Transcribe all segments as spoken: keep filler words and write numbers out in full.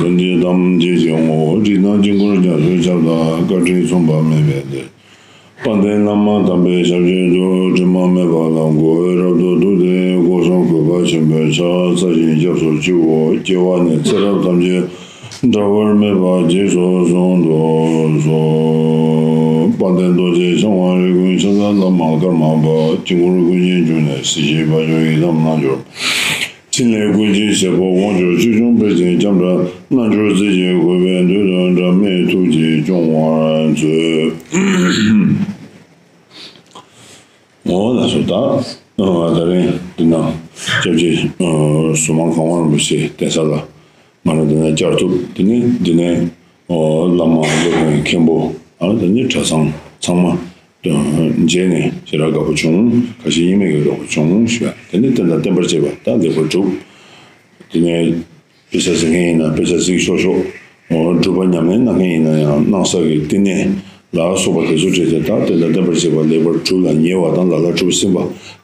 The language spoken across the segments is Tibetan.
ལྷུན་གྱིས་གཏམས་བྱེད་ཀྱི་ངོ་བོ། རིགས་དང་དཀྱིལ་འཁོར་རྒྱ་མཚོའི་ཁྱབ་བདག་བཀའ་དྲིན་མཚུངས་པ་མེད་པའི་སྡེ། དཔལ་ལྡན་བླ་མ་དམ་པའི་ཞབས་རྗེས་སུ། དྲི་མ་མེད་པ་ལ་མགོ་བོས་རབ་ཏུ་བཏུད་དེ། སྒོ་གསུམ་གུས་པ་ཆེན་པོས་ཕྱག་འཚལ་ཞིང་སྐྱབས་སུ་མཆིའོ། སྐྱེ་བ་ནས་ཚེ་རབས་ཐམས་ཅད་འབྲལ་བར་མེད་པར་རྗེས་སུ་བཟུང་དུ་གསོལ། དཔལ་ལྡན་རྡོ་རྗེ་འཆང་དབང་རིགས་ཀུན་ཤཱཀྱ་བླ་མ་ཀརྨ་པ། དཀྱིལ་འཁོར་ཀུན་གྱི་འབྱུང་གནས་གཟི་བརྗིད་འཕགས་མཆོག་ཡི་དམ་རྣལ་འབྱོར། ཕྲིན་ལས་ཀུན་གྱི་བྱེད་པོ་དབང་ཕྱུག་ཆོས་སྐྱོང་དཔལ་ཆེན་ལྕམ་དྲལ་རྣལ་འབྱོར་རྩལ་གྱིས་གུས་པས་མདུན་དུ་འབྲལ་མེད་ཐུགས་ཀྱིས་སྐྱོང་བར་མཛོད། འོ་ལགས་སོ། ད་ད་རིང་འདི་ན་སྐྱབས་རྗེ་ཟུར་མང་གོང་མ་རིན་པོ་ཆེ་གདན་ས་ལ་ང་རང་འདི་ན་བཅར་ཐུབ། དེ་ནས་འདི་ནས་བླ་མ་སློབ་དཔོན་མཁན་པོ། ཨ་དེ་ནས་གྲྭ་ཚང་ཚང་མ་མཇལ་ནས་ཞེ་དྲག་དགའ་པོ་བྱུང་། ཁ་ཞེ་གཉིས་མེད་ཀྱི་རོགས་པ་བྱུང་ཞུ་བ། དེ་ནས་རྟེན་དང་བརྟེན་པར་བཅས་པ་ད་ལེགས་པར་གྲུབ། དེ་ནས་དཔེ་ཆ་གཟིགས་མཁན་ཡིན་ན་དཔེ་ཆ་གཟིགས་ཆོག་ཆོག་སྒྲུབ་པ་ཉམས་ལེན་གནང་མཁན་ཡིན་ན་ཡང་གནང་ས་གི་བསྟི་གནས་ལ་སོགས་པ་དེ་ཚོ་འབྲེལ་ཏེ་ད་རྟེན་དང་བརྟེན་པར་བཅས་པ་ལེགས་པར་གྲུབ་ལ་ཉེ་བ་དང་ལ་ལ་གྲུབ་ཟིན་པ་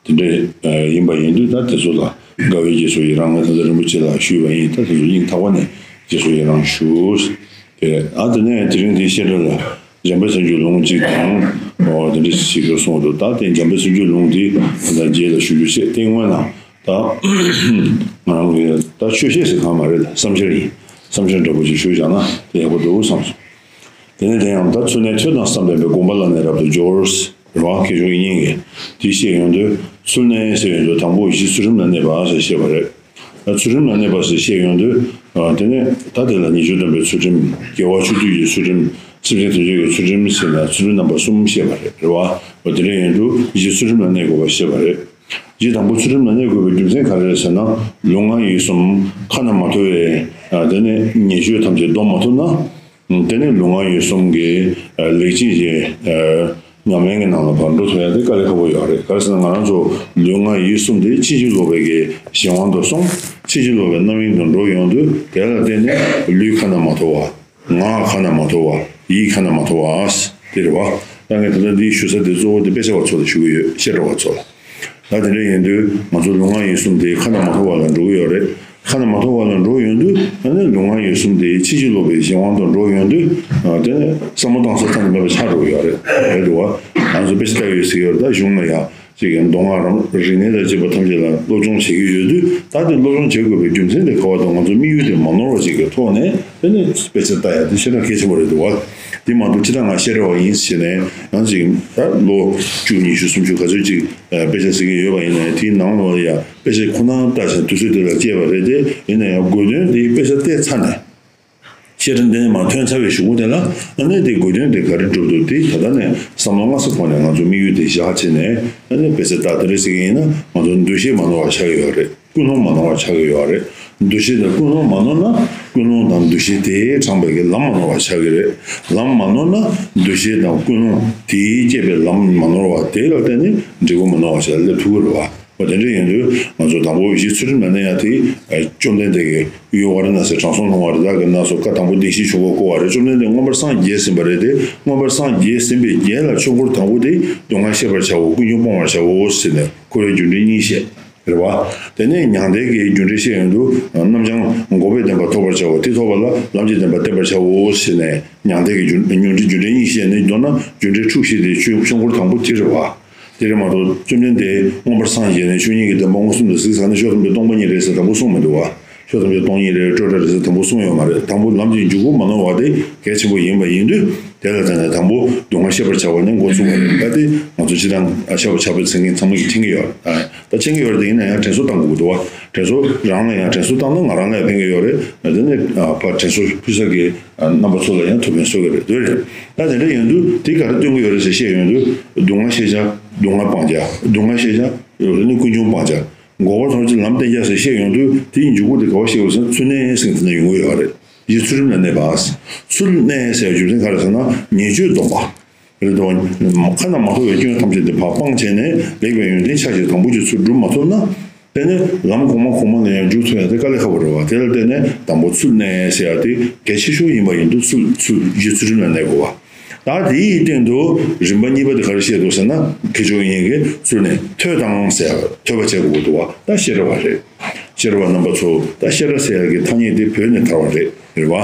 དེ་འདྲ་ཡིན་པ་ཡིན་དུས། ད་དེ་ཚོ་ལ་དགའ་བའི་རྗེས་སུ་ཡི་རང་། ང་ད་ལྟ་རིན་པོ་ཆེ་ལ་ཞུས་པ་ཡིན། ད་དེ་ཚོ་སྙིང་ཐག་པ་ནས་རྗེས་སུ་ཡི་རང་ཞུ། དེ་ཨ་དེ་ནས་དེ་རིང་འདི་བཤད་གྲྭ་ལ་འཇམ་དཔལ་སེང་གེའི་ལུང་གཅིག་དང་། འོ་དེ་འདྲ་ཞིག་ཞུ་སོང་འདུག་ད་དེ་འཇམ་དཔལ་སེང་གེའི་ལུང་འདི་ད་རྗེས་ལ་ཞུ་རྒྱུ་བཤད། དེ་སྔོན་ལ་ད་ང་རང་གི་ད་ཆོས་བཤད་ཟེར་གང་མ་རེད། ད་བསམ་འཆར་ཡིན། བསམ་འཆར་འདྲ་པོ་ཅིག་ཞུས་བཞག་ན་དེ་ཡག་པོ་འདུག་བསམ་སོང་། དེ་ནས་དེ་ཡང་ད་ཚུལ་གནས་ཐོས་དང་བསམ་པའི་སྒོམ་པ་ལ་ནི་རབ་ཏུ་སྦྱོར། རེད་བ། མཁས་མཆོག་དབྱིག་གཉེན་གྱིས་དེ་བཤད་ཡོང་དུས། ཚུལ་གནས་ཟེར་ཡོང་དུས་དང་པོ་གཞི་ཚུལ་ཁྲིམས་ལ་གནས་པ་ཟེར་བཤད་པ་རེད། ཚུལ་ཁྲིམས་ལ་གནས་པ་ཟེར་བཤད་ཡོང་དུས། དེ་ནས་ད་དེ་ལ་ཉེས་སྤྱོད་སྡོམ་པའི་ཚུལ་ཁྲིམས། དགེ་བ་ཆོས་སྡུད་ཀྱི་ཚུལ་ཁྲིམས། སེམས་ཅན་ཐམས་ཅད་ཀྱི་ཚུལ་ཁྲིམས་ཟེར་ན་ཚུལ་ཁྲིམས་རྣམ་པ་གསུམ་བཤད་པ་རེད། རེད་བ། འོ་དེ་འདྲ་ཡིན་དུས་གཞི་ཚུལ་ཁྲིམས་ལ་གནས་དགོས་པ་བཤད་པ་རེད། གཞི་དང་པོ་ཚུལ་ཁྲིམས་ལ་གནས་དགོས་པའི་རྒྱུ་མཚན་ག་རེ་རེད་ཟེར་ན། ལུས་ངག་ཡིད་གསུམ་ཁ་ན་མ་ཐོ་བའི། དེ་ནས་ཉེས་སྤྱོད་ཐམས་ཅད་སྡོམ་མ་ཐུབ་ན། དེ་ནས་ལུས་ངག་ཡིད་གསུམ་གྱི་ལེགས་བཅོས་ཀྱི་ཉམས་ལེན་གྱི་ནང་ལ་ཕར་འགྲོ་ཐུབ་ཡ་དེ་དཀའ་ལས་ཁག་པོ་ཡོད་རེད། ག་རེ་ཟེར་ན་ང་རང་ཚོ་ལུས་ངག་ཡིད་གསུམ་དེ་ཕྱིན་ཅི་ལོག་པའི་གི་གཞན་དབང་དུ་སོང་། ཕྱིན་ཅི་ལོག་པའི་རྣམ་གཡེང་དུ་འགྲོ་ཡོང་དུས། དེ་ལ་བརྟེན་ནས་ལུས་ཁ་ན་མ་ཐོ་བ། ངག་ཁ་ན་མ་ཐོ་བ། ཡིད་ཁ་ན་མ་ཐོ་བ། དེ་རེད་བ། ད་ངས་ད་ལྟ་འདིའི་ཞུ་ས་དེ་གཙོ་བོ་དེ་དཔེ་ཆ་བ་ཚོ་ལ་ཞུ་གི་ཡོད། བཤད་གྲྭ་བ་ཚོ་ལ། ད་དེ་འདྲ་ཡིན་དུས་ང་ཚོ་ལུས་ངག་ཡིད་གསུམ་དེ་ཁ་ན་མ་ཐོ་བ་ལ་འགྲོ་གི་ཡོད་རེད། ཁ་ན་མ་ཐོ་བ་ལ་འགྲོ་ཡོང་དུས། ཨ་ནི་ལུས་ངག་ཡིད་གསུམ་དེ་ཕྱིན་ཅི་ལོག་པའི་གཞན་དབང་དུ་འགྲོ་ཡོང་དུས། ཨ་དེ་ནས་བསམ་བློ་བཏང་ས་ཐོག་ནས་མེད་པ་ཆགས་འགྲོ་གི་ཡོད་རེད། རེད་འདུག་བ། ང་ཚོ་དཔེ་ཆ་ལྟ་གི་ཡོད་ཟེར་གི་ཡོད་རེད། ད་གཞུང་ལ་ཡ་ཅིག་གི་མདོ་སྔགས་རམ་རིག་གནས་དང་བཅས་པ་ཐམས་ཅད་ལ་སློབ་སྦྱོང་བྱེད་ཀྱི་ཡོད་དུས། ད་དེ་སློབ་སྦྱོང་བྱེད་དགོས་པའི་རྒྱུ་མཚན་དེ་ག་བ་དང་། ང་ཚོ་དམིགས་ཡུལ་དེ་མ་ནོར་བ་ཅིག་གི་ཐོག་ནས་དེ་ནས་དཔེ་ཆ་ལྟ་ཡ་དེ་ཞེ་དྲག་གལ་ཆེན་པོ་རེད་འདུག་བ། དེ་མ་གཏོགས་ཅི་ལྟར་ང་བཤད་རེ་བ་ཡིན་ཟེར་ནས་ཡང་ཅིག་ད་ལོ་བཅུ་ཉི་ཤུ་སུམ་ཅུ་ག་ཚོད་ཅིག་དཔེ་ཆ་གཟིགས་ཀྱི་ཡོད་པ་ཡིན་ན་ཡང་། དེའི་ནང་ལོགས་ལ་ཡ་དཔེ་ཆ་ཁོ་ན་ལྟ་ཞིང་དུས་ཚོད་དེ་ལ་སྤྱད་པ་རེད་དེ། ཡིན་ན་ཡང་དགོས་དོན་དེ་དཔེ་ཆ་བལྟས་ཚར་ནས། བཤད་གྲྭ་འདི་ནས་མར་ཐོན་ཚར་བའི་གཞུག་གུ་དེ་ལ་ཨ་ནི་དེ་དགོས་དོན་དེ་ག་རེ་སྒྲུབ་འདུག་དེ་ད་ལྟ་ནས་བསམ་བློ་སྔ་ས་གོང་ནས་ང་ཚོ་དམིགས་ཡུལ་དེ་བཞག་བྱས་ནས། ཨ་ནི་དཔེ་ཆ་ལྟ། དེ་འདྲ་ཟེར་གྱི་ཡིན་ན་ང་ཚོ་འདུ་ཤེས་མ་ནོར་བ་ཆགས་ཀྱི་ཡོད་རེད། ཀུན་སློང་མ་ནོར་བ་ཆགས་ཀྱི་ཡོད་རེད། འདུ་ཤེས་དང་ཀུན་སློང་མ་ནོར་ན། ཀུན་སློང་དང་འདུ་ཤེས་དེས་དྲངས་པའི་གི་ལམ་མ་ནོར་བ་ཆགས་ཀྱི་རེད། ལམ་མ་ནོར་ན་འདུ་ཤེས་དང་ཀུན་སློང་དེས་བསྐྱེད་པའི་ལམ་མ་ནོར་བ་དེ་ལ་བརྟེན་ནས་འབྲས་བུ་མ་ནོར་བ་ཞིག་ལ་སླེབས་ཐུབ་ཀྱི་རེད་བ། འོ་དེ་འདྲ་ཡིན་དུས་ང་ཚོ་དང་པོ་གཞི་ཚུལ་ཁྲིམས་ལ་གནས་ཡ་དེ། ཨ་བཅོམ་ལྡན་འདས་ཀྱིས་ཡུལ་ཝཱ་ར་ཎ་སིར་དྲང་སྲོང་ལྷུང་བ་རི་དྭགས་ཀྱི་ནགས་སུ་བཀའ་དང་པོ་བདེན་བཞིའི་ཆོས་འཁོར་བསྐོར་བ་རེད། བཅོམ་ལྡན་འདས་མངོན་པར་སངས་རྒྱས་ཟིན་པ་རེད་དེ། མངོན་པར་སངས་རྒྱས་ཟིན་པའི་རྗེས་ལ་ཆོས་འཁོར་དང་པོ་དེ། སྡུག་བསྔལ་ཤེས་པར་བྱའོ། ཀུན་འབྱུང་སྤོང་བར་བྱའོ་ཟེར་ནས་འཁོར་བའི་རྒྱུ་འབྲས་གཉིས་བཤད། རེད་བ། དེ་ནས་མྱང་འདས་ཀྱི་རྒྱུ་འབྲས་བཤད་ཡོང་དུས། རྣམ་བྱང་འགོག་པའི་བདེན་པ་ཐོབ་པར་བྱའོ། དེ་ཐོབ་པ་ལ་ལམ་གྱི་བདེན་པ་བསྟེན་པར་བྱའོ་ཟེར་ནས་མྱང་འདས་ཀྱི་རྒྱུ་རྒྱུ་འབྲས་རྒྱུ་འབྲས་གཉིས་བཤད་ནས། མདོར་ན་རྒྱུ་འབྲས་དྲུག་བཤད་དེ་ཆོས་ཆོས་འཁོར་དང་པོ་དེ་རེད་བ། དེ་རེད་མ་གཏོགས་བཅོམ་ལྡན་འདས་མངོན་པར་སངས་རྒྱས་ནས་ཆོས་ཉིད་ཀྱི་བདེན་པ་མངོན་སུམ་དུ་གཟིགས་ཚར་ནས་ཕྱོགས་ཐམས་ཅད་སྟོང་པ་ཉིད་རེད་ཟེར་དང་པོ་གསུངས་མི་འདུག་བ། ཕྱོགས་ཐམས་ཅད་སྟོང་ཉིད་རེད། སྤྲོས་བྲལ་རེད་ཟེར་དང་པོ་གསུངས་ཡོད་མ་རེད། དང་པོ་ལམ་གྱི་འཇུག་སྒོ་མ་ནོར་བ་དེ་གལ་ཆེན་པོ་ཡིན་པ་ཡིན་དུས། དེ་ལ་བརྟེན་ནས་དང་པོ་སྡུག་བསྔལ་ཤེས་པར་བྱ་བ་ནས་འགོ་ཚུགས་པ་རེད། ད་དེ་ང་ཚོ་སྤྱིར་བཏང་ཤ་བ་ཆགས་པའི་མཚན་ཉིད་ཚང་མ་གིས་མཁྱེན་གྱི་ཡོད་རེད། ད་མཁྱེན་གྱི་ཡོད་རེད། དེ་ཡིན་ན་ཡང་དྲན་གསོ་བཏང་དགོས་ཀྱི་འདུག་བ། དྲན་གསོ་རང་ལ་ཡང་དྲན་གསོ་བཏང་ན་ང་རང་ལ་ཡང་ཕན་གྱི་ཡོད་རེད། དེ་ནས་ཕར་དྲན་གསོ་ཕུལ་ས་གི་རྣམ་པ་ཚོ་ལ་ཡང་ཐུགས་ཕན་གསོས་ཀྱི་རེད། དེ་རེད། ད་དེ་འདྲ་ཡིན་དུས་དེ་ག་རེ་སྟོན་གྱི་ཡོད་རེད་ཟེར་བཤད་ཡོང་དུས། སྡུག་བསྔལ་ཤེས་བྱ། སྡུག་བསྔལ་སྤང་བྱ། སྡུག་བསྔལ་ཤེས་བྱ། དེ་ནས་ཀུན་འབྱུང་སྤང་བྱ། འགོག་པར་ཐམས་ཅད་ལམ་བསྟན་བྱ་ཟེར་བཤད་ཡོང་དུས། དེའི་མཇུག་གུ་དེ་ག་པར་བཤད་དགོས་ཟེར་ན་ཚུལ་གནས་ཟེར་དེ་ན་ཡོང་གི་ཡོད་རེད། གཞི་ཚུལ་ཁྲིམས་ལ་གནས་པ། ཚུལ་གནས་ཟེར་བའི་རྒྱུ་མཚན་ག་རེ་ཟེར་ན་ཉེས་སྤྱོད་སྡོམ་པ། རེད་དོ། ཁ་ན་མ་ཐོ་བའི་སྐྱོན་ཐམས་ཅད་དེ་ཕར་སྤངས་བྱས་ནས་ལེགས་པའི་ཡོན་ཏན་ཆ་ཤས་དང་པོ་གཅིག་ཚུར་སྒྲུབ་མ་ཐུབ་ན། དེ་ནས་ལམ་གོང་མ་གོང་མ་ལ་ཡང་འཇུག་ཐུབ་ཡ་དེ་དཀའ་ལས་ཁག་པོ་རེད་བ། དེ་ལ་བརྟེན་ནས་དང་པོ་ཚུལ་གནས་ཟེར་ཡ་དེ་གལ་ཆེ་ཤོས་ཡིན་པ་ཡིན་དུས། ཚུལ་ཚུལ་གཞི་ཚུལ་ཁྲིམས་ལ་གནས་དགོས་བ། ད་དེའི་སྟེང་དུ་རིམ་པ་གཉིས་པ་དེ་ག་རེ་བཤད་འདུག་ཟེར་ན། མཁས་མཆོག་དབྱིག་གཉེན་གྱིས་ཚུལ་གནས་ཐོས་དང་ཟེར་ཡ། ཐོས་པ་བྱེད་དགོས་འདུག་བ། ད་ཤེས་རབ་པ་རེད། ཤེས་རབ་པ་རྣམ་པ་ཚོ། ད་ཤེས་རབ་ཟེར་ཡ་གི་ཐ་སྙད་དེ་བོད་ནས་དར་བ་རེད། རེད་བ།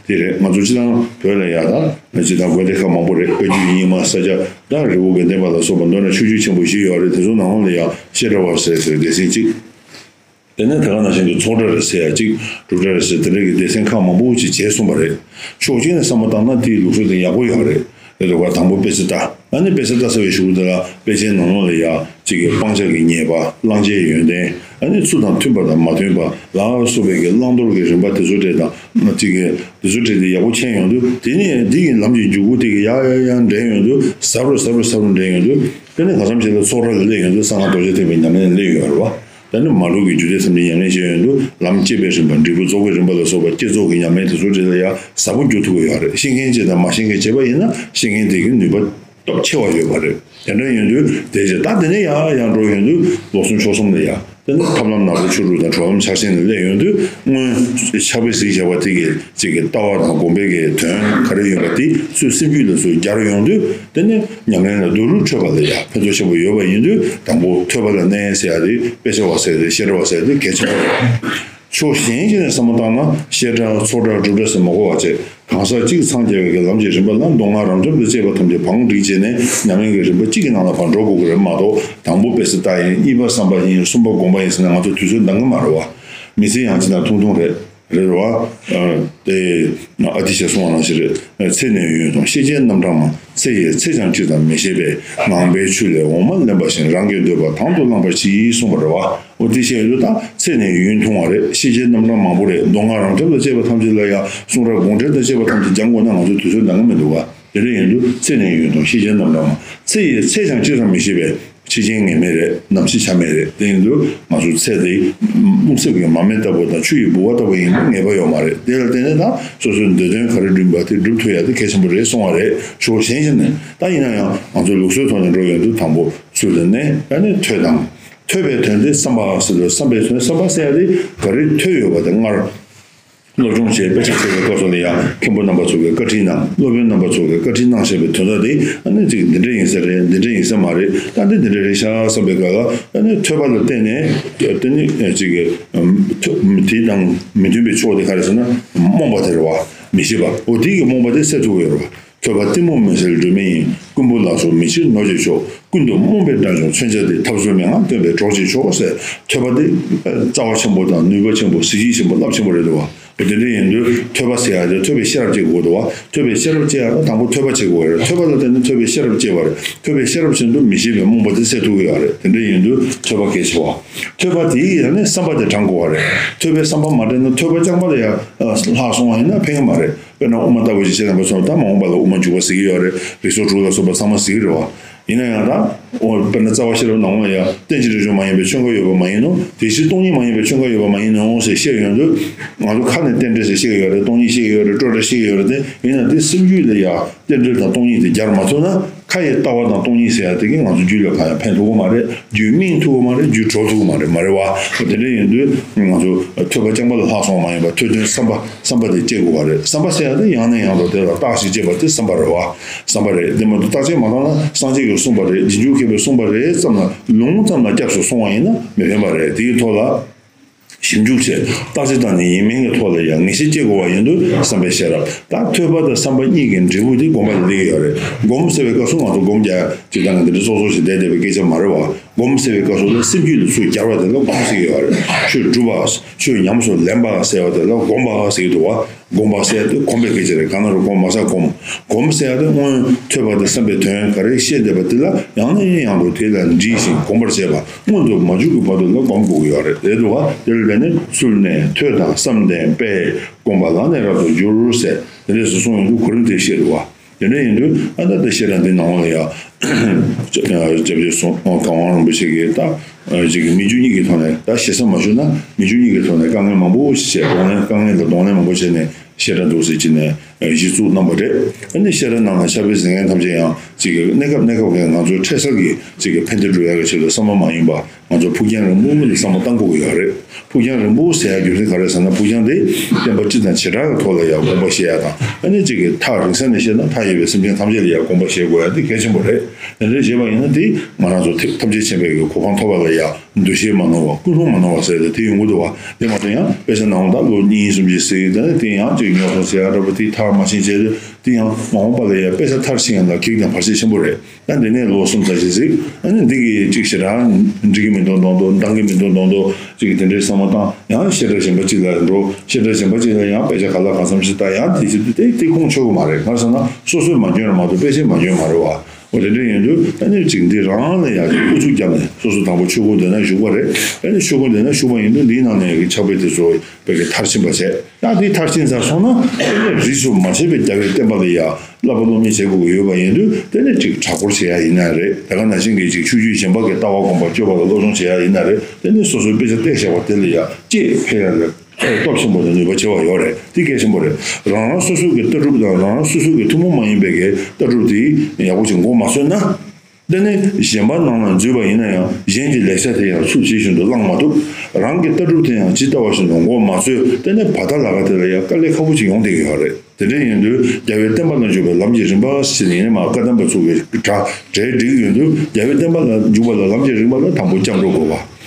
དེ་རེད། ང་ཚོ་སྤྱི་བཏང་བོད་ལ་ཡ་ད་སྤྱི་བཏང་དགོན་སྡེ་ཁག་མང་པོ་རེད། བཀའ་བརྒྱུད་རྙིང་མ་ས་སྐྱ་དང་རི་བོ་དགེ་ལྡན་པ་ལ་སོགས་པ་མདོར་ན་ཆོས་བརྒྱུད་ཆེན་པོ་བཞི་ཡོད་རེད། དེ་ཚོ་ནང་ལ་ཡ་བཤད་གྲྭ་བ་ཟེར་ཟེར་སྡེ་ཚན་གཅིག་དེ་ནས་དེ་ག་ནང་བཞིན་དུ་ཚོགས་གྲྭ་རེད་ཟེར་ཡ་གཅིག་སྒྲུབ་གྲྭ་རེད་ཟེར་དེ་འདྲ་གི་སྡེ་ཚན་ཁག་མང་པོ་ཅིག་བྱས་སོང་བ་རེད། ཕྱོགས་གཅིག་ནས་བསམ་བློ་བཏང་ན་དེའི་ལུགས་སྲོལ་དེ་ཡག་པོ་ཡོད་རེད། རེད་འདུག་བ། དང་པོ་དཔེ་ཆ་ལྟ། ཨ་ནི་དཔེ་ཆ་ལྟ་ཚར་བའི་གཞུག་དེ་ལ་དཔེ་ཆའི་ནང་ལོགས་ལ་ཡ་གཅིག་གི་སྤང་བྱ་གི་ཉེས་པ། བླང་བྱའི་ཡོན་ཏན། ཨ་ནི་ཚུལ་དང་མཐུན་པ་དང་མ་མཐུན་པ་ལ་སོགས་པའི་གི་བླང་དོར་གྱི་རིམ་པ་དེ་ཚོ་རེད་དང་། གཅིག་གི་དེ་ཚོ་རེད་དེ་ཡག་པོ་མཁྱེན་ཡོང་དུས། དེ་ནས་འདི་གི་ལམ་གྱི་འཇུག་སྒོ་དེ་གི་ཡར་ཡར་ཡར་འདྲེན་ཡོང་དུས། ཟབ་རུ་ཟབ་རུ་ཟབ་རུ་འདྲེན་ཡོང་དུས། དེ་ནས་གང་འཚམ་ཞིག་ལ་ཚོགས་གྲྭ་ལ་སླེབས་ཡོང་དུས་གསང་སྔགས་རྡོ་རྗེ་ཐེག་པའི་ཉམས་ལེན་སླེབས་ཡོང་བ་རེད་བ། ད་ནི་མ་ལུག་གི་རྒྱུ་འབྲས་ཐམས་ཅད་ཉམས་ལེན་བྱས་ཡོང་དུས། ལམ་སྐྱེས་པའི་རིམ་པ། འབྲས་བུ་རྫོགས་པའི་རིམ་པ་ལ་སོགས་པ་བསྐྱེད་རྫོགས་ཀྱི་ཉམས་ལེན་དེ་ཚོ་རེ་ལ་ཡང་ཟབ་པོ་འགྱུར་ཐུབ་ཀྱི་ཡོད་རེད། ཤེས་མཁན་ཅིག་དང་མ་ཤེས་མཁན་བྱས་པ་ཡིན་ན། ཤེས་མཁན་དེ་གི་ནུས་པ་སྟོབས་ཆེ་བ་ཡོད་པ་རེད། དེ་འདྲ་ཡིན་དུས་དེ་རྗེས་ད་དེ་ནས་ཡང་ཡང་འགྲོ་ཡོང་དུས། ལོ་གསུམ་ཕྱོགས་གསུམ་ལ་ཡང་དེ་ནི་ཐབས་ལམ་ནག་པོ་ཆོས་དྲུག་དང་གྲོགས་ལམ་ཕྱག་ཆེན་ལ་སླེབས་ཡོང་དུས། སྔོན་ཕྱག་དཔེ་གཟིགས་བྱ་བ་དེ་གི་ཅིག་གི་ལྟ་བ་དང་སྒོམ་པའི་གི་དོན་ག་རེ་ཡོད་པ་དེ་ཚུར་སེམས་རྒྱུད་ལ་ཚུར་སྦྱར་ཡོང་དུས། དེ་ནི་ཉམས་ལེན་ལ་བསྡུ་རུབ་འཕྲོད་པ་ལ་ཡང་ཕན་ཐོགས་ཆེན་པོ་ཡོད་པ་ཡིན་དུས། དང་པོ་ཐོས་པ་ལ་གནས་ཟེར་ཡ་དེ་དཔེ་ཆ་བ་ཟེར་ཏེ་བཤད་གྲྭ་བ་ཟེར་ཏེ་གལ་ཆེན་པོ་རེད། ཕྱོགས་གཞན་ཞིག་ནས་བསམ་བློ་བཏང་ན། བཤད་གྲྭ་ཚོགས་གྲྭ་སྒྲུབ་གྲྭ་ཟེར་མ་གོ་བ་བྱས། གང་ཟག་གཅིག་འཚང་རྒྱ་བའི་གི་ལམ་གྱི་རིམ་པ་ལ་མདོ་སྔགས་རབ་འབྱམས་དང་བཅས་པ་ཐམས་ཅད་བང་བསྒྲིགས་བྱས་ནས་ཉམས་ལེན་གྱི་རིམ་པ་གཅིག་གི་ནང་ལ་ཕར་འགྲོ་དགོས་ཀྱི་རེད་མ་གཏོགས། དང་པོ་དཔེ་ཆ་ལྟ་ཡིན། གཉིས་པ་བསམ་པ་ཡིན། གསུམ་པ་སྒོམ་པ་ཡིན་ཟེར་ནས་ང་ཚོ་དུས་ཚོད་འདང་གི་མ་རེད་བ། མི་ཚེ་ཡང་ཅི་དང་ཐུང་ཐུང་རེད། རེད་བ། ཨ་དེ་ཨ་ཏི་ཤས་གསུངས་པ་ནང་བཞིན་རེད། ཚེ་ནས་ཡུན་ཐུང་ཤེས་བྱའི་རྣམ་གྲངས་མང་། ཚེ་ཡི་ཚད་ཀྱང་ཅི་ཙམ་མི་ཤེས་པས། ངང་པའི་ཆུ་ལས་འོ་མ་ལེན་པ་བཞིན། རང་གི་འདོད་པ་དང་དུ་བླང་བར་གྱིས་གསུངས་པ་རེད་བ། འོ་དེ་བཤད་ཡོད་དུས་ད་ཚེ་ནས་ཡུན་ཐུང་བ་རེད། ཤེས་བྱའི་རྣམ་གྲངས་མང་པོ་རེད། མདོ་སྔགས་རབ་འབྱམས་དང་བཅས་པ་ཐམས་ཅད་ལ་ཡང་། གསུང་རབ་དགོངས་འགྲེལ་དང་བཅས་པ་ཐམས་ཅད་སྦྱང་དགོས་ན་ང་ཚོ་དུས་ཚོད་འདང་གི་མི་འདུག་བ། དེ་འདྲ་ཡིན་དུས་ཚེ་ནས་ཡུན་ཐུང་ཤེས་བྱའི་རྣམ་གྲངས་མང་། ཚེ་ཡི་ཚད་ཀྱང་ཅི་ཙམ་མི་ཤེས་པས། ཕྱི་རྐྱེན་ངེས་མེད་རེད། ནམ་འཆི་ཆ་མེད་རེད། དེ་ཡིན་དུས་ང་ཚོའི་ཚེ་འདི་རླུང་གསེབ་ཀྱི་མར་མེ་ལྟ་བུ་དང་ཆུ་ཡི་ལྦུ་བ་ལྟ་བུ་ཡིན་པ་ངེས་པ་ཡོད་མ་རེད། དེ་ལ་བརྟེན་ནས་ད་སོ་སོའི་འདོད་དོན་ག་རེ་བསྒྲུབ་པ་དེ་སྒྲུབ་ཐུབ་ཡ་དེ་གལ་ཆེན་པོ་རེད་གསུང་བ་རེད། ཕྱོགས་གཞན་ཞིག་ནས་ད་ཡིན་ན་ཡང་ང་ཚོའི་ལུགས་སྲོལ་ཐོག་ནས་འགྲོ་ཡོང་དུས། དང་པོ་ཚུལ་ལ་གནས། ཨ་ནི་ཐོས་དང་། ཐོས་པའི་དོན་དེ་བསམ་པ་ཟེར་དུས། བསམ་པའི་དོན། བསམ་པ་ཟེར་ཡ་དེ་ག་རེ་ཐོས་ཡོད་པ་དེ་སྔར་སློབ་སྦྱོང་བྱས། དཔེ་ཆ་བྱས་པའི་སྐབས་སུ་ལ་ཡང་མཁན་པོ་རྣམ་པ་ཚོ་གིས་བཀའ་ཁྲིད་གནང་། སློབ་དཔོན་རྣམ་པ་ཚོ་གིས་བཀའ་ཁྲིད་གནང་བཞིན་པའི་དོན་དག་དེ་ཨ་ནི་ཅིག་འདི་འདྲ་ཡིན་ས་རེད། འདི་འདྲ་ཡིན་ས་མ་རེད། ད་འདི་འདི་འདྲ་རེད་ཤག་བསམ་པའི་སྐབས་ལ། ཨ་ནི་ཐོས་པ་ལ་བརྟེན་ནས་དེ་ནི་ཅིག་གི་ཐོས་དེ་དང་མི་མཐུན་པའི་ཕྱོགས་དེ་ག་རེ་ཟེར་ན་རྨོངས་པ་དེ་རེད་བ། མི་ཤེས་པ། འོ་དེ་གི་རྨོངས་པ་དེ་སེལ་ཐུབ་ཀྱི་ཡོད་རེད་བ། ཐོས་པ་གཏི་མུག་མུན་སེལ་སྒྲོན་མེ་ཡིན། ཀུན་རྫོབ་ལ་སོགས་མི་ཕྱིར་ནོར་གྱི་མཆོག། ཀུན་ཏུ་རྨོངས་པའི་དགྲ་བཅོམ་མཚོན་ཆ་འདི། ཐབས་ཟུར་མན་ངག་སྟོན་པའི་གྲོགས་ཀྱི་མཆོག་ཟེར། ཐོས་པ་འདི་རྩ་བ་ཆེན་པོ་དང་ནུས་པ་ཆེན་པོ། གཟི་བརྗིད་ཆེན་པོ། རླབས་ཆེན་པོ་རེད་འདུག་བ། དེ་འདྲ་ཡིན་དུས་ཐོས་པ་ཟེར་ཡ་དེ་ཐོས་པའི་ཤེས་རབ་སྐྱེ་དགོས་འདུག་བ། ཐོས་པའི་ཤེས་རབ་སྐྱེ་ཡ་ད་དང་པོ་ཐོས་པ་བྱེད་དགོས་རེད། ཐོས་པ་ལ་བརྟེན་ནས་ཐོས་པའི་ཤེས་རབ་སྐྱེ་བ་རེད། ཐོས་པའི་ཤེས་རབ་བྱེད་དུས་མི་ཤེས་པའི་རྨོངས་པ་དེ་སེལ་ཐུབ་ཀྱི་ཡོད་རེད། དེ་འདྲ་ཡིན་དུས་ཐོས་པ་གལ་ཆེ་བ། ཐོས་པ་དེའི་ཡང་ནས་བསམ་པ་དེ་དྲང་དགོས་བ་རེད། ཐོས་པའི་བསམ་པ་མ་དྲན་ན་ཐོས་པ་རྐྱང་པ་ལ་ཡང་ལྷག་སོང་བ་ཡིན་ན་ཕན་གྱི་མ་རེད། དཔེར་ན་དབུ་མ་ལྟ་བུ་ཞིག་བྱས་ཙམ་པ་སོང་ན། ད་མ་འོངས་པ་ལ་དབུ་མ་འཇུག་པ་ཟེར་གྱི་ཡོད་རེད། རིགས་ཚོགས་དྲུག་ལ་སོགས་པ་ཚང་མ་ཟེར་གྱི་རེད་བ། ཡིན་ན་ཡང་ད་འོ་དཔེར་ན་རྩ་བ་ཤེས་རབ་ནང་ལ་ཡང་རྟེན་ཅིང་འབྲེལ་འབྱུང་མ་ཡིན་པའི་ཆོས་འགའ་ཡོད་པ་མ་ཡིན་ནོ། དེ་བཞིན་སྟོང་ཉིད་མ་ཡིན་པའི་ཆོས་འགའ་ཡོད་པ་མ་ཡིན་ནོ་ཞེས་བཤད་ཡོང་དུས། ང་ཚོ་ཁ་ནས་རྟེན་འབྲེལ་ཟེར་བཤད་ཀྱི་ཡོད་རེད། སྟོང་ཉིད་བཤད་ཀྱི་ཡོད་རེད། སྤྲོས་བྲལ་བཤད་ཀྱི་ཡོད་རེད་དེ། ཡིན་ན་དེ་སེམས་རྒྱུད་ལ་ཡང་རྟེན་འབྲེལ་དང་སྟོང་ཉིད་དེ་སྦྱར་མ་ཐུབ་ན། ཁ་ཡི་ལྟ་བ་དང་སྟོང་ཉིད་ཟེར་ཡ་དེ་གིས་ང་ཚོ་རྒྱུད་ལ་གང་ཡང་ཕན་ཐོགས་ཀྱི་མ་རེད། རྒྱུད་སྨིན་ཐུབ་ཀྱི་མ་རེད། རྒྱུད་གྲོལ་ཐུབ་ཀྱི་མ་རེད། མ་རེད་བ། དེ་འདྲ་ཡིན་དུས་ང་ཚོ་ཐོས་པ་རྐྱང་པ་ལ་ལྷག་སོང་བ་མ་ཡིན་པར་ཐོས་དོན་བསམ་པ་བསམ་པ་དེ་སྐྱེ་དགོས་པ་རེད། བསམ་པ་ཟེར་ཡ་དེ་ཡང་ནས་ཡང་དུ་དེ་ལ་བརྟག་ཞིབ་བྱེད་པ་དེ་བསམ་པ་རེད་བ། བསམ་པ་རེད། དེ་མ་གཏོགས་བརྟག་དཔྱད་མ་བཏང་ན། སངས་རྒྱས་ཀྱིས་གསུངས་པ་རེད། རྗེས་འཇུག་མཁས་པས་གསུངས་པ་རེད་ཙམ་ལ་ལུང་ཙམ་ལ་སྐྱབས་སུ་སོང་བ་ཡིན་ན་མི་ཕན་པ་རེད། དེའི་ཐོག་ལ་ཞིབ་འཇུག་བྱས། བརྟག་དཔྱད་བཏང་ནས་ཡིན་མིན་གྱི་ཐོག་ལ་ཡང་ངེས་ཤེས་སྐྱེ་དགོས་པ་ཡིན་དུས་བསམ་པའི་ཤེས་རབ། ད་ཐོས་པ་དང་བསམ་པ་གཉིས་ཀྱི་འབྲས་བུ་དེ་སྒོམ་པ་ལ་སླེབས་ཀྱི་ཡོད་རེད། སྒོམ་ཟེར་བའི་སྐབས་སུ་ང་ཚོ་སྒོམ་རྒྱག་ཅིག་དང་འདི་འདྲ་ཙོག་ཙོག་ཞིག་བསྡད་བསྡད་པའི་སྐད་ཆ་མ་རེད་བ། སྒོམ་ཟེར་བའི་སྐབས་སུ་ལ་སེམས་རྒྱུད་ལ་ཚུར་སྦྱར་བ་དེ་ལ་སྒོམ་ཟེར་གྱི་ཡོད་རེད། ཆོས་སྒྲུབ་པ། ཆོས་ཉམས་སུ་ལེན་པ་ཟེར་བ་དེ་ལ་སྒོམ་པ་ཟེར་གྱི་འདུག་བ། སྒོམ་པ་ཟེར་ཡ་དེ་གོམས་པའི་སྐད་ཆ་རེད། གང་ན་རུ་གོམས། མ་ཟ་གོམས། སྒོམ་ཟེར་ཡ་དེ་སྔོན་ཐོས་པ་དང་བསམ་པའི་དོན་ག་རེ་བཤད་བསྡད་པ་དེ་ལ་ཡང་ནས་ཡང་དུ་དེ་ལ་འདྲིས་ཤིང་གོམས་པར་བྱེད་པ། མངོན་དུ་མ་གྱུར་གྱི་བར་དུ་ལ་སྒོམ་དགོས་ཀྱི་ཡོད་རེད། དེ་འདུག་བ། དེ་ལ་བརྟེན་ནས་ཚུལ་གནས། ཐོས་དང་བསམ་ལྡན་པས། སྒོམ་པ་ལ་ནི་རབ་ཏུ་འགྱུར་ཟེར། དེ་འདྲས་སུ་གསུངས་ཡོང་དུས་གོ་རིམ་དེ་བཤད་འདུག་བ། དེ་འདྲ་ཡིན་དུས་ཨ་ད་ལྟ་བཤད་གྲྭ་འདི་ནང་ལ་ཡ་སྐྱབས་རྗེ་ཟམ་གདོང་རིན་པོ་ཆེ་གིས་ད་ཅིག་མི་རྒྱུ་གཉིས་ཀྱི་ཐོག་ནས། ད་ཞེ་ས་མ་ཞུ་ན་མི་རྒྱུ་གཉིས་ཀྱི་ཐོག་ནས་དཀའ་ངལ་མང་པོ་ཞིག་བྱས། གདོང་ལེན། དཀའ་ངལ་ལ་གདོང་ལེན་མང་པོ་བྱས་ནས་བཤད་གྲྭ་འདུག་ཟེར་གྱི་ནས་གཞི་བཙུགས་གནང་བ་རེད། ཨ་ནི་བཤད་གྲྭ་ནང་ལ་ཕྱག་དཔེ་གཟིགས་མཁན་ཐམས་ཅད་ཡང་ཅིག་གནས་སྐབས་གནས་སྐབས་ཀྱི་ང་ཚོའི་འཕྲལ་སེལ་གྱི་ཅིག་ཕན་བདེ་སྒྲུབ་ཡག་གི་ཆེད་དུ་བསམ་པ་མ་ཡིན་པ། ང་ཚོ་ཕུགས་རྒྱང་རིང་པོ་ལ་བསམ་བློ་བཏང་དགོས་ཀྱི་ཡོད་རེད། ཕུགས་རྒྱང་རིང་པོ་ཟེར་ཡ་རྒྱུ་མཚན་ག་རེ་ཟེར་ན། ཕུགས་རྒྱང་དེ་བསྟན་པ་སྤྱི་དང་བྱེ་བྲག་གི་ཐོག་ལ་ཡང་དགོངས་པ་བཞེས་ཡ་དང་། ཨ་ནི་གཅིག་གི་མཐའ་རིང་ས་ནས་བཤད་ན་མཐའ་ཡས་པའི་སེམས་ཅན་ཐམས་ཅད་ལ་ཡང་དགོངས་པ་བཞེས་དགོས་ཡ་དེ་གལ་ཆེན་པོ་རེད། དེ་འདྲ་བྱས་པ་ཡིན་ན་དེ་ང་རང་ཚོ་ཐེག་ཐམས་ཅད་མཁྱེན་པའི་གི་གོ་འཕང་ཐོབ་པ་ལ་ཡང་འདུ་ཤེས་མ་ནོར་བ། ཀུན་སློང་མ་ནོར་བ་ཟེར་ཏེ་དེ་ཡོང་གི་འདུག་བ། དེ་མ་གཏོགས་ཡང་དཔེ་ཆ་ནང་ད་ལོ་གཉིས་གསུམ་ཅིག་གཟིགས། དེ་ནས་དེ་ཡང་ཅིག་ ཉོ་ཐོང་ཟེར་ཡ་འདྲ་པོ་དེ་མཐར་མ་ཕྱིན་བྱས་དུས་དེ་ཡང་མ་འོངས་པ་ལ་ཡང་དཔེ་ཆ་མཐར་ཕྱིན་ཡ་ལ་གེགས་དང་བར་ཆད་ཆེན་པོ་རེད། ད་འདི་ནས་ལོ་གསུམ་ཙམ་ཞིག་གཟིགས། ཨ་ནི་འདི་གི་གཅིག་ཞེ་དྲག་འགྲིག་གི་མི་འདུག་མདོག་མདོག་འདང་གི་མི་འདུག་མདོག་མདོག་གཅིག་གི་དེ་འདྲའི་བསམ་བློ་བཏང་ཡང་བཤད་གྲྭ་གཞན་པ་གཅིག་ལ་འགྲོ། བཤད་གྲྭ་གཞན་པ་གཅིག་ལ་ཡང་དཔེ་ཆ་ག་ལ་གང་འཚམ་ཞིག་ལྟ། ཡང་དེ་བྱེད་དུས་དེ་དེ་ཁུངས་འཁྱོལ་གི་མ་རེད། གང་ཟེར་ན་སོ་སོས་མ་འཇོན་ར་མ་གཏོགས་དཔེ་ཆས་མ་འཇོན་མ་རེད་བ། འོ་དེ་འདྲ་ཡིན་དུས་ཨ་ནི་གཅིག་འདི་རང་ལ་ཡང་ཨུ་ཚུགས་བརྒྱབ་ནས་སོ་སོ་དང་པོ་ཆོས་སྒོ་འདི་ན་ཞུགས་པ་རེད། ཨ་ནི་ཆོས་སྒོ་འདི་ན་ཞུགས་པ་ཡིན་དུས་འདིའི་ནང་ནས་ཀྱི་ཕྱག་དཔེ་དེ་ཚོ་བོད་ཀྱི་མཐར་ཕྱིན་པ་བྱས། ཡང་དེ་མཐར་ཕྱིན་ཚར་སོང་ན་དེ་ནས་རིས་སུ་མ་ཆད་པའི་རྒྱལ་བའི་བསྟན་པ་ལ་ཡ་བསླབ་པ་སློབ་གཉེར་བྱེད་དགོས་ཀྱི་ཡོད་པ་ཡིན་དུས་དེ་ནས་ཅིག་གྲྭ་སྐོར་བྱེད་ཡ་ཡིན་ན་རེད། དེ་ག་ནང་བཞིན་གྱི་ཅིག་ཆོས་བརྒྱུད་གཞན་པ་གི་ལྟ་བ་སྒོམ་པ་སྤྱོད་པ་ལ་སློབ་སྦྱོང་བྱེད་ཡ་ཡིན་ན་རེད། དེ་ནས་སོ་སོའི་དཔེ་ཆ་བལྟས་བཞག་པ་དེ་ལ་ཡ་དཔྱད་འཕེལ་ཡ་ལ་ཁྱད་སྟོབས་ཆེན་པོ་དང་ནུས་པ་ཆེ་བ་ཡོད་རེད། དེ་གལ་ཆེན་པོ་རེད། རང་རང་སོ་སོ་གི་ལྟ་གྲུབ་དང་རང་རང་སོ་སོ་གི་ཐུན་མོང་མ་ཡིན་པའི་གི་ལྟ་གྲུབ་དེ་ཡག་པོ་ཅིག་མགོ་མ་ཚོས་ན། དེ་ནས་གཞན་པ་ནང་ལ་འཛུལ་བ་ཡིན་ན་ཡང་གཞན་གྱི་ལེགས་ཆ་དེ་ཡང་ཚུལ་ཇི་བཞིན་དུ་བླང་མ་ཐུབ། རང་གི་ལྟ་གྲུབ་དེ་ཡང་ཇི་ལྟ་བ་བཞིན་དུ་མགོ་མ་ཚོས། དེ་ནས་བར་ཐག་ལ་ཁ་དེ་ལ་ཡང་དཀའ་ལས་ཁག་པོ་ཅིག་ཡོང་བསྡད་ཀྱི་ཡོད་རེད། དེ་འདྲ་ཡིན་དུས་རྒྱལ་བའི་བསྟན་པ་ལ་འཇུག་པའི་ལམ་གྱི་རིམ་པ་ཟེར་ནས་ཡིན་ནའི་མ་བཀའ་གདམས་པ་ཚོ་གི་གྲ་གྲལ་སྒྲིག་ཡོད་དུས་རྒྱལ་བའི་བསྟན་པ་ལ་འཇུག་པ་ལ་ལམ་གྱི་རིམ་པ་ལ་དང་པོ་སྐྱབས་འགྲོ་དགོས་པ།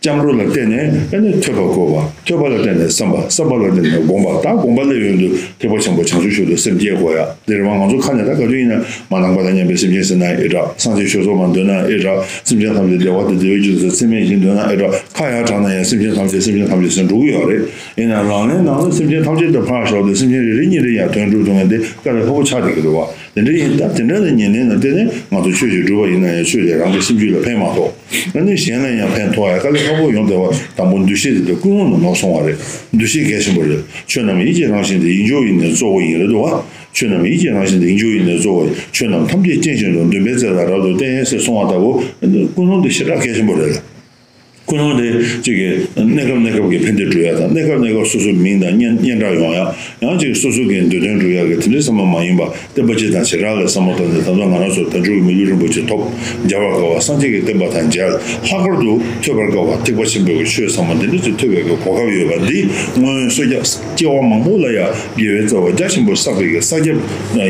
སྐྱབས་འགྲོ་ལ་བརྟེན་ནས་ཨ་ནི་ཐོས་པ་དགོས་པ། ཐོས་པ་ལ་བརྟེན་ནས་བསམ་པ། བསམ་པ་ལ་བརྟེན་ནས་སྒོམ་པ། ད་སྒོམ་པ་སླེབས་ཡོང་དུས་ཐེག་པ་ཆེན་པོ་བྱང་ཆུབ་མཆོག་ཏུ་སེམས་བསྐྱེད་དགོས་ཡ། འདིར་མ་ང་ཚོ་ཁ་ནས་ད་ག་དུས་ཡིན་ན་མ་ནང་པ་དང་མཉམ་པའི་སེམས་ཅན་ཟེར་ན་ཨེ་དྲག་སངས་རྒྱས་ཆོས་ཚོགས་མ་འདོན་ན་ཨེ་དྲག་སེམས་ཅན་ཐམས་ཅད་བདེ་བ་དང་བདེ་བའི་རྒྱུ་དང་ཚད་མེད་བཞིན་འདོན་ན་ཨེ་དྲག་ཁ་ཡར་དྲངས་ན་ཡང་སེམས་ཅན་ཐམས་ཅད་སེམས་ཅན་ཐམས་ཅད་ཟེར་འགྲོ་གི་ཡོད་རེད། ཡིན་ན་ལག་ལེན་ནང་ལ་སེམས་ཅན་ཐམས་ཅད་དུ་ཕར་བཞག་སྟེ་སེམས་ཅན་རེ་རེ་གཉིས་རེ་ཡང་དོན་སྒྲུབ་ཐུབ་མཁན་དེ་དཀའ་ལས་ཁག་པོ་ཆགས་བསྡད་ཀྱི་འདུག་བ། དེ་འདྲ་ཡིན་སྟབས་དེ་འདྲ་ལ་ཉན་ལེན་ལ་བརྟེན་ནས་ང་ཚོ་ཆོས་ཅིག་སྒྲུབ་པ་ཡིན་ན་ཡང་ཆོས་དེ་རང་གི་སེམས་རྒྱུད་ལ་ཕན་མ་ཐོགས། ཨ་ནི་གཞན་ལ་ཡང་ཕན་ཐོགས་ཡ་དཀའ་ལས་ཁག་པོ་ཡོང་བསྡད་པ། དང་པོ་འདུ་ཤེས་དེ་ཀུན་སློང་དུ་ནོར་སོང་བ་རེད། འདུ་ཤེས་གལ་ཆེན་པོ་རེད། ཆོས་རྣམས་ཡིད་ཀྱི་རང་བཞིན་ཏེ། ཡིད་འཇོག་ཡིད་ནི་གཙོ་བོ་ཡིན། རེད་འདུག་བ། ཆོས་རྣམས་ཡིད་ཀྱི་རང་བཞིན་ཏེ། ཡིད་འཇོག་ཡིད་ནི་གཙོ་བོ་ཡིན། ཆོས་རྣམས་ཐམས་ཅད་རྐྱེན་བཞིན་དུ། འདུན་པའི་རྩེ་ལ་རབ་ཏུ་བརྟེན་ཟེར་གསུངས་པ་ལྟ་བུ་ཀུན་སློང་དེ་ཞེ་དྲག་གལ་ཆེན་པོ་རེད། ཀུན་སློང་དེ་གཅིག་གིས་གནས་སྐབས་གནས་སྐབས་ཀྱི་ཕན་བདེ་སྒྲུབ་ཡ་དང་། གནས་སྐབས་གནས་སྐབས་སོ་སོའི་མིང་དང་སྙན་སྙན་གྲགས་ཡོང་ཡ། ཡང་གཅིག་སོ་སོ་གི་འདོད་དོན་སྒྲུབ་ཡ་གི་དེ་འདྲའི་བསམ་བློ་མ་ཡིན་པ། བསྟན་པ་སྤྱི་དང་བྱེ་བྲག་ལ་བསམ་བློ་བཏང་ནས་ད་ལྟ་ང་རང་ཚོ་དལ་འབྱོར་གྱི་མི་ལུས་རིན་པོ་ཆེ་ཐོབ། མཇལ་བར་དཀའ་བ་སངས་རྒྱས་ཀྱི་བསྟན་པ་དང་མཇལ། ལྷག་པར་དུ་ཐོས་པར་དཀའ་བ་ཐེག་པ་ཆེན་པོའི་གི་ཆོས་ཟབ་མོ་འདི་འདྲ་ཅིག་ཐོས་པའི་གི་གོ་སྐབས་ཡོད་པ་འདི། སྔོན་སོ་སྐྱ་སྐྱེ་བ་མང་པོ་ལ་ཡང་དགེ་བའི་རྩ་བ་རྒྱ་ཆེན་པོ་བསགས་པའི་གི་ས་ཁྱབ་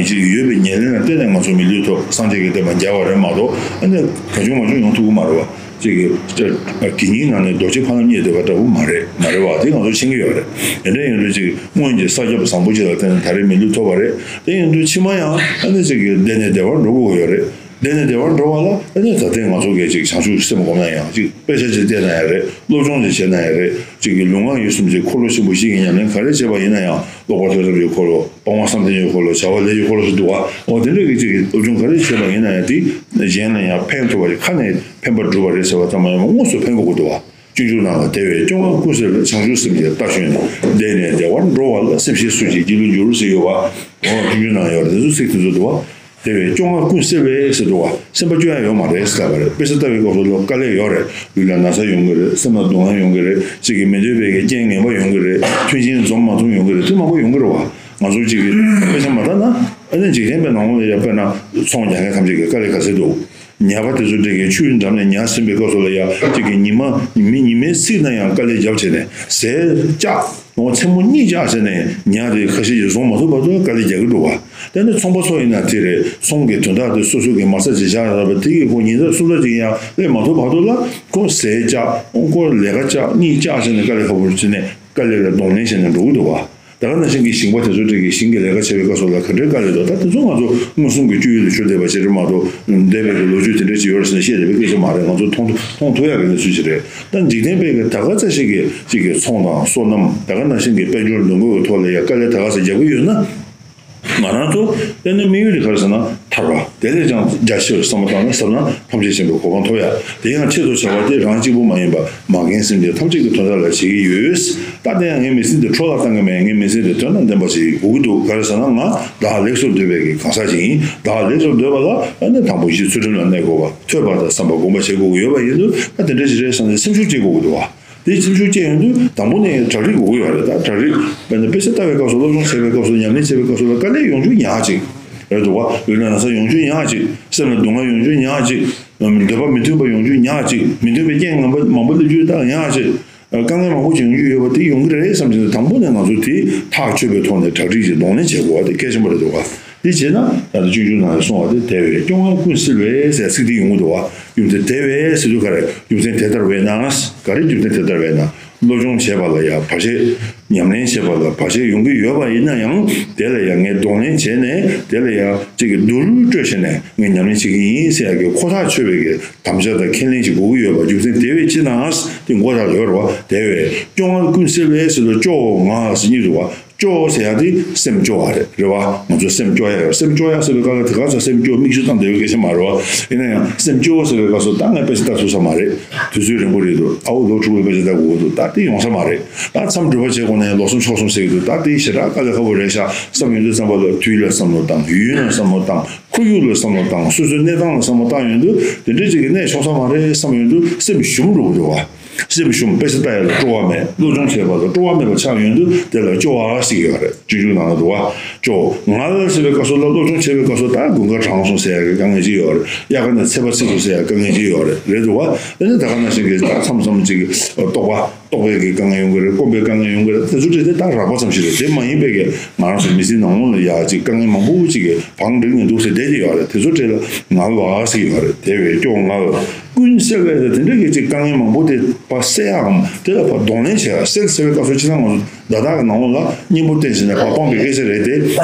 ཅིག་ཡོད་པའི་ཉེར་ལེན་ལ་བརྟེན་ནས་ང་ཚོ་མི་ལུས་ཐོབ། སངས་རྒྱས་ཀྱི་བསྟན་པ་མཇལ་བ་རེད་མ་གཏོགས། ཨ་ནི་གང་བྱུང་མང་བྱུང་ཡོང་ཐུབ་ཀྱི་མ་རེད་བ། ཅིག་གི་དགེ་རྒན་ནང་ནས་རྡོ་རྗེ་ཕ་ལམ་རྙེད་བསྡད་པ་འདྲ་བོ་མ་རེད། མ་རེད་བ། དེ་ང་ཚོ་མཁྱེན་གྱི་ཡོད་རེད། དེ་འདྲ་ཡིན་དུས་ཅིག་སྔོན་གྱི་ས་ཁྱབ་བཟང་པོ་ཅིག་ལ་བརྟེན་ནས་ད་རེས་མི་ལུས་ཐོབ་པ་རེད། དེ་ཡིན་དུས་ཕྱི་མ་ཡང་ཨ་ནི་ཅིག་གི་བདེ་ནས་བདེ་བར་འགྲོ་དགོས་ཀྱི་ཡོད་རེད། བདེ་ནས་བདེ་བར་འགྲོ་བ་ལ་ཨ་ནི་ད་ལྟའི་ང་ཚོ་གིས་ཅིག་བྱང་ཆུབ་སེམས་སྒོམ་ན་ཡང་ཅིག་དཔེ་ཆ་ཅིག་བལྟས་ན་ཡང་རེད། སློབ་སྦྱོང་ཅིག་བྱས་ན་ཡང་རེད། ཅིག་གི་ལུས་ངག་ཡིད་གསུམ་གྱི་འཁོར་ལོ་ཆེན་པོ་བཞི་གི་ཉམས་ལེན་ག་རེ་བྱས་པ་ཡིན་ན་ཡང་། ཀློག་པ་ཐོས་བསམ་གྱི་འཁོར་ལོ། སྤོང་བ་བསམ་གཏན་གྱི་འཁོར་ལོ། བྱ་བ་ལས་ཀྱི་འཁོར་ལོ་ཟེར་འདུག་བ། འོ་དེ་འདྲ་གི་ཅིག་གི་སློབ་སྦྱོང་ག་རེ་བྱས་པ་ཡིན་ན་ཡང་དེ་གཞན་ལ་ཡང་ཕན་ཐོགས་པ་ཞིག་ཁ་ནས་ཕན་པར་སྒྲུབ་པ་རེད་ཟེར་བ་ཙམ་མ་ཡིན་པར་དངོས་སུ་ཕན་དགོས་ཀྱི་འདུག་བ། སྤྱོད་འཇུག་ནང་ལ་དེ་བས་སྐྱོ་ངལ་ཀུན་སེལ་བའི། བྱང་ཆུབ་སེམས་ཀྱི་རྟ་ཞོན་ནས། བདེ་ནས་བདེ་བར་འགྲོ་བ་ལ། སེམས་ཤེས་སུ་ཅིག་སྒྱིད་ལུག་འགྱུར་ཟེར་ཡོད་བ། འོ་སྤྱོད་འཇུག་ནང་ཡོད་རེད། དེ་ཚོ་ཚིག་དེ་ཚོ་འདུག་བ། དེ་བས་སྐྱོ་ངལ་ཀུན་སེལ་བའི་ཟེར་འདུག་བ། སེམས་པ་སྐྱོ་ཡ་ཡོད་མ་རེད་ཟེར་ལབ་པ་རེད། དཔེ་ཆ་ལྟ་བའི་སྐབས་སུ་ལ་དཀའ་ལས་ཡོད་རེད། ལུས་ལ་ན་ཚ་ཡོང་གི་རེད། སེམས་ལ་སྡུག་བསྔལ་ཡོང་གི་རེད། གཅིག་གིས་མི་འདོད་པའི་གི་རྐྱེན་ངན་པ་ཡོང་གི་རེད། མཐུན་རྐྱེན་འཛོམས་མ་ཐུབ་ཡོང་གི་རེད། དེ་མང་པོ་ཡོང་གི་རེད་བ། ང་ཚོ་གཅིག་གིས་དཔེ་ཆ་མ་ལྟ་ན་ཨ་ནི་འཇིག་རྟེན་པའི་ནང་ལོགས་ལ་ཡ་དཔེར་ན་ཚོང་རྒྱག་མཁན་ཐམས་ཅད་ཀྱིས་དཀའ་ལས་ག་ཚད་འདུག་ཉ་པ་དེ་ཚོ་འདྲ་གིས་ཆུའི་འགྲམ་ནས་ཉ་ཟིན་པའི་སྐབས་སུ་ལ་ཡ་གཅིག་གིས་ཉི་མ་ཉི་མའི་ཚིགས་ན་ཡང་དཀའ་ལས་བརྒྱབ་བྱས་ནས་ཟས་བཅག་འོ་མཚན་མོ་གཉིད་བཅག་ཟེར་ནས་ཉ་དེ་ཁ་ཤས་ཀྱིས་བཟུང་མ་ཐུབ་བར་དུ་དཀའ་ལས་རྒྱག་གི་འདུག་བ། དེ་ནི་ཚོང་པ་ཚོ་ཡིན་ན་དེ་རེད། ཚོང་གི་དོན་དག་དེ་སོ་སོ་གི་མ་རྩ་ཅིག་བཞག་ཡོད་པ་དེ་གིས་ཁོ་ཉིན་ལྟར་སུམ་རྩ་གཅིག་ཡང་སླེབས་མ་ཐུབ་བར་དུ་ལ་ཁོ་ཟས་བཅག་ཁོ་ལས་ཀ་བཅག་གཉིད་བཅག་ཟེར་ནས་དཀའ་ལས་ཁག་པོ་བྱས་ནས་དཀའ་ལས་ལ་གདོང་ལེན་བྱས་ནས་འགྲོ་གི་འདུག་བ། ད་ག་ནང་བཞིན་གྱི་ཞིང་པ་དེ་ཚོ་འདྲ་གིས་ཞིང་གི་ལས་ཀ་བྱེད་པའི་སྐབས་སུ་ལ་ག་འདྲའི་དཀའ་ལས་འདུག་ད་དེ་ཚོ་ང་ཚོ་མངོན་སུམ་གྱི་སྤྱོད་ཡུལ་དུ་གྱུར་བསྡད་པ་ཞིག་རེད་མ་གཏོགས། འདས་པའི་གི་ལོ་རྒྱུས་དེ་འདྲ་ཅིག་ཡོད་རེད་ཟེར་ནས་བཤད་བསྡད་པའི་སྐད་ཆ་མ་རེད། ང་ཚོ་མཐོང་མཐོང་ཐུབ་ཡག་གི་གནས་ཚུལ་ཞིག་རེད། ད་འཇིག་རྟེན་པའི་གི་ད་ག་ཚ་ཞིག་གི་ཅིག་གི་ཚོང་དང་སོ་ནམ། ད་ག་ནང་བཞིན་གྱི་དཔལ་འབྱོར་འདུ་འགོད་ཀྱི་ཐོག་ལ་ཡང་དཀའ་ལས་ད་ག་ཚ་རྒྱག་གི་ཡོད་ན། ང་རང་ཚོ་དཔེར་ན་དམིགས་ཡུལ་དེ་ག་རེ་ཟེར་ན་ཐར་བ་དེ་ལས་ཀྱང་རྒྱ་ཆེ་བར་བསམ་བློ་བཏང་ན་ཟབ་ན་ཐམས་ཅད་མཁྱེན་པའི་གོ་འཕང་ཐོབ་ཡ། དེ་ཡང་ཆེད་དུ་བྱ་བ་དེ་རང་གཅིག་པུ་མ་ཡིན་པར་མ་རྒན་སེམས་ཅན་ཐམས་ཅད་ཀྱི་དོན་དག་ལ་བྱེད་ཀྱི་ཡོད། ད་དེ་ཡང་ངའི་མི་ཚེ་འདི་འཕྲོ་བརླག་བཏང་གི་མེད། ངའི་མི་ཚེ་འདི་དོན་དང་ལྡན་པ་ཞིག་དགོས་ཀྱི་འདུག་ག་རེ་ཟེར་ན་ང་བདག་ལེགས་སུ་འདོད་པའི་གི་གང་ཟག་ཅིག་ཡིན། བདག་ལེགས་སུ་འདོད་པ་ལ་ཨ་ནི་དང་པོ་གཞི་ཚུལ་ཁྲིམས་ལ་གནས་དགོས་པ། ཐོས་པ་དང་བསམ་པ་སྒོམ་པ་བྱེད་དགོས་ཀྱི་ཡོད་པ་ཡིན་དུས་ད་དེ་འདྲ་ཞིག་རེད་བསམ་ནས་སེམས་ཤུགས་སྐྱེད་དགོས་ཀྱི་འདུག་བ། དེ་སེམས་ཤུགས་སྐྱེད་ཡོང་དུས་དང་པོ་ནས་གྲ་སྒྲིག་དགོས་ཀྱི་ཡོད་རེད། ད་གྲ་སྒྲིག་དཔེར་ན་དཔེ་ཆ་ལྟ་བའི་སྐབས་སུ་སློབ་སྦྱོང་བྱེད་པའི་སྐབས་སུ་ཉམས་ལེན་བྱེད་པའི་སྐབས་སུ་ལ་དཀའ་ལས་ཡོང་རྒྱུ་ཉག་གཅིག་རེད་འདུག་བ། ལུས་ལ་ན་ཚ་ཡོང་རྒྱུ་ཉག་གཅིག་སེམས་ལ་སྡུག་བསྔལ་ཡོང་རྒྱུ་ཉག་གཅིག་འདོད་པ་མི་མཐུན་པ་ཡོང་རྒྱུ་ཉག་གཅིག་མི་མཐུན་པའི་རྐྱེན་ངན་པ་མང་པོ་སླེབས་རྒྱུ་ད་ཉག་གཅིག་དཀའ་ངལ་མང་པོ་ཅིག་ཡོང་རྒྱུ་ཡོད་པ་དེ་ཡོང་གི་རེད་བསམ་བྱས་ནས་དང་པོ་ནས་ང་ཚོ་དེ་ཐག་ཆོད་པའི་ཐོག་ནས་གྲ་སྒྲིག་ཅིག་གདོང་ལེན་བྱེད་དགོས་པ་དེ་གལ་ཆེན་པོ་རེད་འདུག་བ། དེ་བྱས་ན་ད་ལྟ་སྤྱོད་འཇུག་ནང་ལ་གསུངས་པ་དེ་དེ་བས་སྐྱོ་ངལ་ཀུན་སེལ་བའི་ཟེར་ཚིག་དེ་ཡོང་གི་འདུག་བ། རྒྱུ་མཚན་དེ་བས་ཟེར་དུས་ག་རེ། རྒྱུ་མཚན་དེ་ལྟར་བས་ན། ག་རེ་རྒྱུ་མཚན་དེ་ལྟར་བས་ན། སློབ་སྦྱོང་བྱས་པ་ལ་ཡང་བར་ཆད། ཉམས་ལེན་བྱས་པ་ལ་བར་ཆད་ཡོང་གི་ཡོད་པ་ཡིན་ན་ཡང་། དེ་ལ་ཡང་ངས་གདོང་ལེན་བྱས་ནས། དེ་ལ་ཡང་གཅིག་གི་རྡོ་རུལ་སྤྲོད་བྱས་ནས་ངས་ཉམས་ལེན་བྱེད་ཀྱི་ཡིན་ཟེར་ཡག་གི་ཁོ་ཐག་ཆོད་པའི་གི་དམ་བཅའ་དང་ཁས་ལེན་ཞིག་དགོས་ཀྱི་ཡོད་པ། རྒྱུ་མཚན་དེ་བས་ཕྱི་ནང་དེ་མགོ་བཞག་ཡོད་རེད་བ། དེ་བས་སྐྱོ་ངལ་ཀུན་སེལ་བའི་ཟེར་དུས་སྐྱོ་ངལ་ཟེར་གཉིས་འདུག་བ། སྐྱོ་ཟེར་ཡག་དེ་སེམས་སྐྱོ་བ་རེད། རེད་བ། ང་ཚོ་སེམས་སྐྱོ་ཡག་ཡོད། སེམས་སྐྱོ་ཡག་ཟེར་བའི་སྐབས་ལ་དེ་ག་ཚོད་སེམས་སྐྱོ་མིག་ཆུ་བཏང་བསྡད་པའི་སྐད་ཆ་མ་རེད་བ། ཡིན་ན་ཡང་སེམས་སྐྱོ་ཟེར་བའི་སྐབས་སུ་ད་ངས་དཔེ་ཆ་ལྟ་ཐུབ་ས་མ་རེད། དུས་ཚོད་རིང་པོ་རེད་འདུག་ཨ་འོ་ལོ་དྲུག་པའི་དཔེ་ཆ་ལྟ་དགོས་འདུག་ད་དེ་ཡོང་ས་མ་རེད། ད་མཚམས་སྒྲུབ་པ་བྱེད་དགོས་ན་ཡང་ལོ་གསུམ་ཕྱོགས་གསུམ་ཟེར་གྱི་འདུག་ད་དེ་ཞེ་དྲག་དཀའ་ལས་ཁག་པོ་རེད་ཤག་བསམ་ཡོང་དུས་ཙམ་པ་ལ་དུས་ལ་བསམ་བློ་བཏང་། ཡུན་ལ་བསམ་བློ་བཏང་། ཁོར་ཡུག་ལ་བསམ་བློ་བཏང་། སོ་སོའི་གནས་སྟངས་ལ་བསམ་བློ་བཏང་ཡོང་དུས་དེ་འདྲའི་ཅིག་གི་གནས་ཆོག་ས་མ་རེད་བསམ་ཡོང་དུས་སེམས་ཞུམ་འགྲོ་གི་འདུག་བ། སེམས་ཞུམ། དཔེ་ཆ་ལྟ་ཡག་ལ་སྤྲོ་བ་མེད། སློབ་སྦྱོང་བྱེད་པ་ལ་སྤྲོ་བ་མེད་པ་ཆགས་ཡོང་དུས་དེ་ལ་སྐྱོ་བ་ཟེར་གྱི་ཡོད་རེད། སྤྱོད་འཇུག་ནང་ལ་འདུག་བ། སྐྱོ་ངལ་ཟེར་བའི་སྐབས་སུ་ལ་སློབ་སྦྱོང་བྱེད་པའི་སྐབས་སུ་ད་དགུན་ཁ་གྲང་སོང་ཟེར་ཡག་གི་དཀའ་ངལ་ཅིག་ཡོད་རེད། དབྱར་ཁ་ནས་ཚད་པ་ཚིག་སོང་ཟེར་ཡག་དཀའ་ངལ་ཅིག་ཡོད་རེད། རེད་འདུག་བ། དེ་ནས་ད་ག་ནང་བཞིན་གྱི་ད་མཚམས་མཚམས་ཅིག་རྟོག་པ། རྟོག་པའི་གི་དཀའ་ངལ་ཡོང་གི་རེད། སྐོམ་པའི་དཀའ་ངལ་ཡོང་གི་རེད། དེ་ཚོ་འདྲ་དེ་ད་རགས་པ་ཙམ་ཞིག་རེད། དེ་མ་ཡིན་པའི་གི་ང་རང་ཚོ་མི་ཚེའི་ནང་ལོགས་ལ་ཡ་ཅིག་དཀའ་ངལ་མང་པོ་ཅིག་གི་བང་བསྒྲིགས་ནས་འདུག་ཟེར་བསྡད་ཀྱི་ཡོད་རེད། དེ་ཚོ་གྲས་ལ་ངལ་བ་ཟེར་གྱི་ཡོད་རེད། དེ་བས་སྐྱོ་ངལ་ཀུན་སེལ་བའི་དེ་འདྲ་གི་ཅིག་དཀའ་ངལ་མང་པོ་དེ་ཕར་སེལ་ཡག་གམ། དེ་ལ་ཕར་གདོང་ལེན་བྱེད་ཡག་སེལ་ཟེར་བའི་སྐབས་སུ་ཕྱི་ནང་ང་ཚོ་བརྡ་དག་གི་ནང་ལོགས་ལ་གཉེན་པོ་བསྟེན་ཟེར་ནས་ཕར་སྤངས་པའི་སྐད་ཆ་རེད་དེ།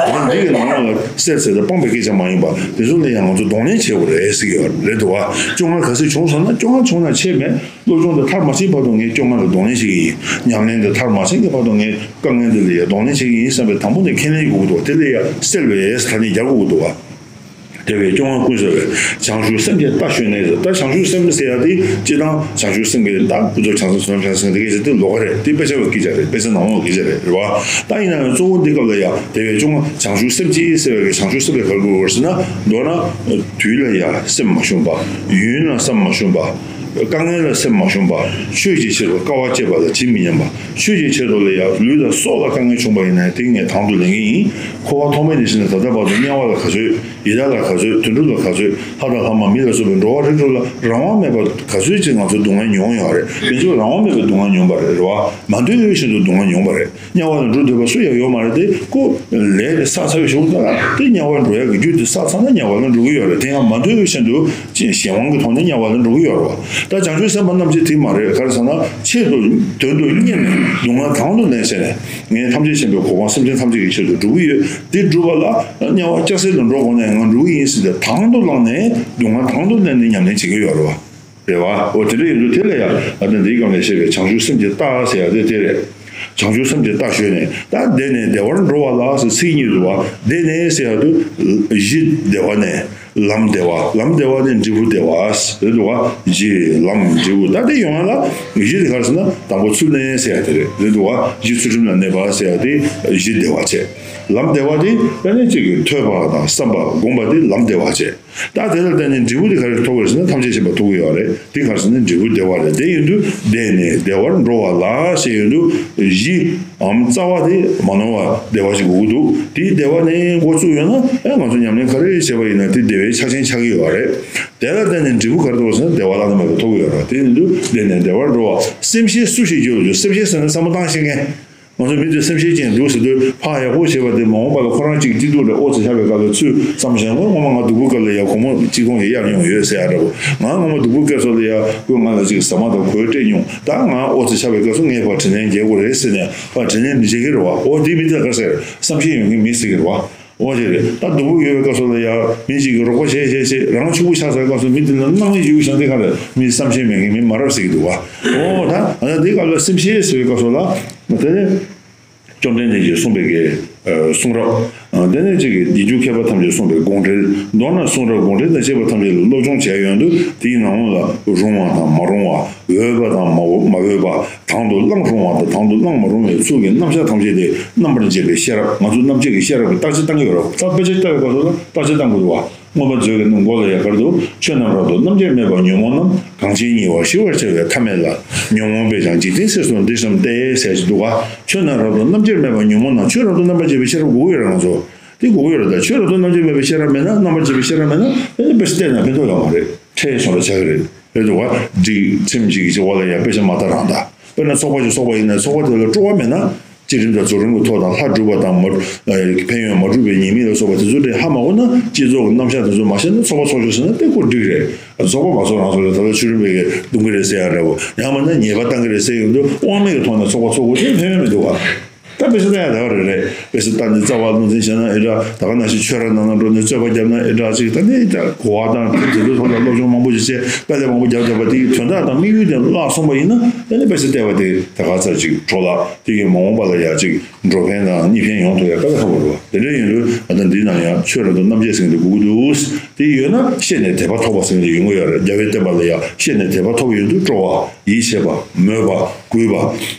འདི་གི་ནང་ལོགས་ལ་སེལ་ཟེར་དེ་སྤངས་པའི་སྐད་ཆ་མ་ཡིན་པ་དེ་ཚོ་ལ་ཡང་ང་ཚོ་གདོང་ལེན་བྱེད་དགོས་རེད་ཟེར་གྱི་ཡོད་རེད། འདུག་བ། སྐྱོ་ངལ་ག་ཚོད་བྱུང་སོང་ན། སྐྱོ་ངལ་བྱུང་ན་ཆེ་མེད། སློབ་སྦྱོང་དེ་མཐར་མ་ཕྱིན་བར་དུ་ངས་སྐྱོ་ངལ་ལ་གདོང་ལེན་བྱེད་ཀྱི་ཡིན། ཉམས་ལེན་དེ་མཐར་མ་ཕྱིན་གྱི་བར་དུ་ངས་དཀའ་ངལ་འདི་ལ་ཡང་གདོང་ལེན་བྱེད་ཀྱི་ཡིན་བསམ་པའི་དང་པོ་ནས་ཁས་ལེན་དགོས་ཀྱི་འདུག་དེ་ལ་ཡང་སེལ་བའི་ཐ་སྙད་རྒྱག་དགོས་ཀྱི་འདུག་བ། དེ་བས་སྐྱོ་ངལ་ཀུན་སེལ་བའི། བྱང་ཆུབ་སེམས་ཀྱི་རྟ་ཞོན་ནས་ཟེར། ད་བྱང་ཆུབ་སེམས་ཟེར་ཡ་དེ་སྤྱིར་བཏང་བྱང་ཆུབ་སེམས་ཀྱི་རྟ། ཀུན་རྫོབ་བྱང་སེམས་སུ་བྱང་སེམས་དེ་སྐད་ཆ་དེ་ལོགས་ཀ་རེད། དེ་དཔེ་ཆ་བའི་སྐད་ཆ་རེད། དཔེ་ཆ་ནང་ལོགས་ཀྱི་སྐད་ཆ་རེད། རེད་བ། ད་ཡིན་ན་ཡང་གཙོ་བོ་འདི་སྐབས་ལ་ཡང་དེ་བས་སྐྱོ་ངལ། བྱང་ཆུབ་སེམས་ཀྱི་ཟེར་བའི་བྱང་ཆུབ་སེམས་དེ་ག་རེ་དགོས་ཟེར་ན། མདོར་ན་དུས་ལ་ཡང་སེམས་མ་ཞུམ་པ། ཡུན་ལ་སེམས་མ་ཞུམ་པ། དཀའ་ངལ་ལ་སེམས་མ་ཞུམ་པ། ཆོས་ཀྱི་ཆེད་དུ་དཀའ་བ་སྤྱད་པ་ལ་ཇི་མི་སྙམ་པ། ཆོས་ཀྱི་ཆེད་དུ་ལ་ཡང་ལུས་དང་སྲོག་ལ་དཀའ་ངལ་བྱུང་པ་ཡིན་ན་དེ་ངས་དང་དུ་ལེན་གྱི་ཡིན། འཁོར་བ་ཐོག་མེད་ནས་བྱས་ནས་ད་ལྟ་བར་དུ་དམྱལ་བ་ལ་ག་ཚོད། ཡི་དྭགས་ལ་ག་ཚོད། དུད་འགྲོ་ལ་ག་ཚོད། ལྷ་དང་ལྷ་མ་མི་ལ་སོགས་པའི་འགྲོ་བ་རིགས་དྲུག་ལ་རང་དབང་མེད་པར་ག་ཚོད་ཅིག་ང་ཚོ་སྡུག་བསྔལ་མྱོང་ཡོད་རེད། དེ་ཚོ་རང་དབང་མེད་པའི་སྡུག་བསྔལ་མྱོང་པ་རེད། རེད་བ། མ་འདོད་བཞིན་དུ་སྡུག་བསྔལ་མྱོང་པ་རེད། དམྱལ་བ་ལ་འགྲོ་འདོད་པ་སུ་ཡང་ཡོད་མ་རེད་དེ། ཁོ་ལས་དེ་བསགས་ཚར་བའི་གཞུག་ལ་དེ་དམྱལ་བར་འགྲོ་ཡག་གི་རྒྱུ་དེ་བསགས་ཚར་ན་དམྱལ་བ་ལ་འགྲོ་གི་ཡོད་རེད། དེ་ཡང་མ་འདོད་བཞིན་དུ་གཞན་དབང་གི་ཐོག་ནས་དམྱལ་བ་ལ་འགྲོ་གི་ཡོད་རེད་བ། ད་བྱང་ཆུབ་སེམས་དཔའ་རྣམས་ཀྱིས་དེ་མ་རེད། ག་རེ་ཟེར་ན་ཆེད་དུ་དོན་དུ་གཉེར་ནས་སྡུག་བསྔལ་དང་དུ་ལེན་བྱས་ནས། ངས་ཐམས་ཅད་མཁྱེན་པའི་གོ་འཕང་སེམས་ཅན་ཐམས་ཅད་ཀྱི་ཆེད་དུ་སྒྲུབ་ཀྱི་ཡོད། འདི་སྒྲུབ་པ་ལ་དམྱལ་བ་སྐྱ་སེར་ལ་འགྲོ་དགོས་ན་ང་འགྲོ་གི་ཡིན་ཟེར་ཏེ་དང་དུ་བླངས་ནས་སྡུག་བསྔལ་དང་དུ་ལེན་ནས་ཉམས་ལེན་བྱེད་ཀྱི་ཡོད་རེད་བ། རེད་བ། འོ་དེ་འདྲ་ཡིན་དུས་དེ་ལ་ཡང་ཨ་ནི་འདིའི་སྒང་ནས་བཤད་པའི་བྱང་ཆུབ་སེམས་ཀྱི་རྟ་ཟེར་ཡ་དེ་དེ་རེད། བྱང་ཆུབ་སེམས་ཀྱི་རྟ་ཞོན་ནས་ད་བདེ་ནས་བདེ་བར་འགྲོ་བ་ལ་ཟེར་ཚིག་གཉིས་འདུག་བ། བདེ་ནས་ཟེར་ཡ་དུ་གཞི་བདེ་བ་ནས། ལམ་བདེ་བ། ལམ་བདེ་བ་ནི་འབྲས་བུ་བདེ་བ་རེད་འདུག་བ། གཞི་ལམ་འབྲས་བུ། ད་དེ་ཡོང་བ་ལ་གཞི་དེ་ག་རེ་ཟེར་ན་དང་པོ་ཚུལ་གནས་ཟེར་ཡ་དེ་རེད། རེད་འདུག་བ། གཞི་ཚུལ་ཁྲིམས་ལ་གནས་པ་ཟེར་ཡ་དེ་གཞི་བདེ་བ་བྱས། ལམ་བདེ་བ་དེ་ད་ནི་གཅིག་གིས་ཐོས་པ་དང་བསམ་པ་སྒོམ་པ་དེ་ལམ་བདེ་བ་བྱས། ད་དེ་ལ་བརྟེན་ནས་འབྲས་བུ་དེ་ག་རེ་ཐོབ་དགོས་ཟེར་ན་ཐམས་ཅད་མཁྱེན་པ་ཐོབ་ཀྱི་ཡོད་རེད། དེ་ག་རེ་ཟེར་ན་འབྲས་བུ་བདེ་བ་རེད། དེ་ཡིན་དུས་བདེ་ནས་བདེ་བར་འགྲོ་བ་ལ་ཞེས་ཡོད་དུས་གཞི། ཨམ་རྩ་བ་དེ་མ་ནོར་བ་བདེ་བ་ཞིག་དགོས་ཀྱི་འདུག་དེའི་བདེ་བ་ནས་འགོ་བཙུགས་ཡོད་ན་ཨེ་ང་ཚོ་ཉམས་ལེན་ག་རེ་བྱས་པ་ཡིན་ན་དེ་བདེ་བའི་ཆ་ཆེན་ཆགས་ཀྱི་ཡོད་རེད། དེ་ལ་བརྟེན་ནས་འབྲས་བུ་ག་རེ་ཐོབ་ཟེར་ན་བདེ་བ་བླ་ན་མེད་པ་ཐོབ་ཀྱི་ཡོད་རེད། དེ་ཡིན་དུས་བདེ་ནས་བདེ་བར་འགྲོ་བ། སེམས་ཤེས་སུ་ཞིག་རྒྱུ་རུ་སེམས་ཤེས་ཟེར་ན་བསམ་བློ་བཏང་ཤེས་མཁན། ང་ཚོ་མི་དེ་སེམས་ཤེས་ཅན་འདུག་ཟེར་དུས་ཕར་ཡག་པོ་བྱས་པ་དེ་མ་འོངས་པ་ལ་ཁོ་རང་གཅིག་སྐྱིད་སྡུག་ལ་ཨོ་ཙི་ཆགས་པའི་སྐབས་ལ་ཚུར་བསམ་བྱས་ན་ངོ་མ་ང་སྡུག་པོའི་སྐབས་ལ་ཡ་སྒོར་མོ་གཅིག་སྟོང་ཞིག་གཡར་མྱོང་ཡོད་ཟེར་ཡ་འདྲ་པོ། ང་ངོ་མ་སྡུག་པོའི་སྐབས་སུ་ལ་ཡ་ཁོས་ང་ལ་ཅིག་ཟ་མ་དང་གོས་སྤྲད་མྱོང་། ད་ང་ཨོ་ཙི་ཆགས་པའི་སྐབས་སུ་ངས་ཕར་དྲིན་ལན་འཇལ་དགོས་རེད་ཟེར་ནས་ཕར་དྲིན་ལན་མི་འཇལ་གི་རེད་བ། ཨོ་དེ་མི་དེ་ག་ཟེར་བསམ་ཤེས་ཡོད་མཁན་མི་ཟེར་གི་རེད་བ། འོ་དེ་རེད། ད་སྡུག་པོ་ཡོད་པའི་སྐབས་སུ་ལ་ཡང་མི་གཅིག་གིས་རོགས་པ་བྱས་བྱས་བྱས་རང་ཕྱུག་པོ་ཆགས་ཚར་བའི་སྐབས་སུ་མི་དེ་ལ་སྣང་མེད་ཅིག་ཡོད་ཀྱང་དེ་ག་ལ་མི་བསམ་ཤེས་མེད་མཁན་མི་མ་རབས་ཟེར་གྱི་འདུག་བ། འོ་ད་ཨ་ད་དེ་སྐབས་ལ་སེམས་ཤེས་ཟེར་བའི་སྐབས་སུ་ལ་དེ་ནས་བཅོམ་ལྡན་འདས་ཀྱིས་གསུངས་པའི་གི་གསུང་རབ། དེ་ནས་གཅིག་གིས་རྗེས་འཇུག་མཁས་པ་ཐམས་ཅད་གསུངས་པའི་དགོངས་འགྲེལ། མདོར་ན་གསུང་རབ་དགོངས་འགྲེལ་དང་བཅས་པ་ཐམས་ཅད་ལ་སློབ་སྦྱོང་བྱས་ཡོང་དུས་དེའི་ནང་ལ་རུང་བ་དང་མ་རུང་བ། འོས་པ་དང་མ་འོས་མ་འོས་པ། དང་དུ་བླངས་རུང་བ་དང་དང་དུ་བླངས་མ་རུང་བའི་ཚུལ་གྱི་རྣམ་གཞག་ཐམས་ཅད་དེ་རྣམ་པར་འབྱེད་པའི་ཤེས་རབ། ང་ཚོ་རྣམ་འབྱེད་ཀྱི་ཤེས་རབ་ཀྱི་བརྟག་དཔྱད་བཏང་གི་ཡོད་རེད། ད་དཔེ་ཆ་ལྟ་བའི་སྐབས་སུ་ལ་བརྟག་དཔྱད་བཏང་དགོས་རེད་བ། མངོན་པ་མཛོད་ཀྱི་མགོ་ལ་ཡ་གར་དུ་ཆོས་རྣམས་རབ་ཏུ་རྣམ་འབྱེད་མེད་པར་ཉོན་མོངས་རྣམས་གང་ཕྱིར་ཉེ་བར་ཞི་བར་བྱ་བའི་ཐབས་མེད་ལ། ཉོན་མོངས་པས་ཀྱང་འཇིག་རྟེན་གསེར་སོགས་འདི་བསམས་ཏེ་ཟེར་གྱི་འདུག་ག་ཆོས་རྣམས་རབ་ཏུ་རྣམ་འབྱེད་མེད་པར་ཉོན་མོངས་རྣམས། ཆོས་རབ་ཏུ་རྣམ་པར་འབྱེད་པའི་ཤེས་རབ་དགོས་ཀྱི་ཡོད་རེད་ང་ཚོ། དེ་དགོས་ཀྱི་ཡོད་རེད། ད་ཆོས་རབ་ཏུ་རྣམ་འབྱེད་མེད་པའི་ཤེས་རབ་མེད་ན། རྣམ་པར་འབྱེད་པའི་ཤེས་རབ་མེད་ན་དེ་ནི་དཔེ་ཆ་བལྟས་ན་ཕན་ཐོགས་ཡོད་མ་རེད། ཁྲལ་སོང་ར་ཆགས་ཀྱི་རེད། རེད་འདུག་ག་སྒྲིག་ཁྲིམས་ཅིག་གི་འོག་ལ་ཡ་དཔེ་ཆ་མ་ལྟ་རང་ལྟ། དཔེར་ན་ཚོགས་པ་ཅིག་ཚོགས་པ་ཡིན་ན་ཚོགས་པ་དེ་ལ་སྤྲོ་བ་མེད་ན། བསྐྱེད་རིམ་དང་རྫོགས་རིམ་གྱི་ཐོག་དང་། ལྷ་སྒྲུབ་པ་དང་མ་ཨ་ཕན་ཡོན་མ་གྲུབ་པའི་ཉེས་དམིགས་ལ་སོགས་པ་དེ་ཚོ་དེ་ཧ་མ་གོ་ན། བསྐྱེད་རྫོགས་ཀྱི་རྣམ་གཞག་དེ་ཚོ་མ་ཤེས་ན་ཚོགས་པ་ཚོགས་ཆོག་ཟེར་ན་དེ་ཁོ་འགྲིག་རེད། ཚོགས་པ་མ་ཚོགས་རང་ཚོགས་རེད། ད་ལྟ་ཆོས་རིམ་པའི་གི་གཏོང་གི་རེད་ཟེར་ཡ་འདྲ་བོ། ཡང་མིན་ན་ཉེས་པ་བཏང་གི་རེད་ཟེར་ཡོང་དུས་དབང་མེད་ཀྱི་ཐོག་ནས་ཚོགས་པ་ཚོགས་དགོས་དེ་ཕན་ཡོན་མི་འདུག་ག་ད་དཔེ་ཆ་ལྟ་ཡ་ད་ག་རེ་རེད། དཔེ་ཆ་ལྟ་ནས་རྩ་བ་རླུང་འཛིན་བྱས་ན་ཨེ་འདྲ། ད་ག་ནང་བཞིན་ཆོས་ར་ནང་ན་འགྲོ་ནས་རྩོད་པ་བརྒྱབ་ན་ཨེ་འདྲ་ཅིག་ད་ནི་ད་གོ་བ་དང་དེ་ཚོའི་ཐོག་ལ་སློབ་སྦྱོང་མང་པོ་ཞིག་བྱས། དཀའ་ལས་མང་པོ་བརྒྱབ་བརྒྱབ་པ་དེ་གི་དོན་དག་དང་དམིགས་ཡུལ་དེ་བརླག་སོང་བ་ཡིན་ན། ད་ནི་དཔེ་ཆ་བལྟས་པ་དེ་ད་ག་ཚར་ཅིག་འཕྲོ་བརླག་དེ་གི་མ་འོངས་པ་ལ་ཡ་ཅིག་འགྲོ་ཕན་དང་གཉིས་ཕན་ཡོང་ཐུབ་ཡ་དཀའ་ལས་ཁག་པོ་རེད་བ། དེ་འདྲ་ཡིན་དུས་ཨ་ད་འདི་ནང་ཡང་ཆོས་ར་དང་རྣམ་འབྱེད་ཟེར་མཁན་དེ་དགོས་ཀྱི་འདུག་དེ་ཡོད་ན་ཤེས་ནས་དད་པ་ཐོབ་པ་ཟེར་མཁན་དེ་ཡོང་གི་ཡོད་རེད། རྒྱལ་བའི་བསྟན་པ་ལ་ཡ་ཤེས་ནས་དད་པ་ཐོབ་པ་ཡོང་དུས་སྤྲོ་བ། ཡིད་ཆེས་པ། མོས་པ། གུས་པ།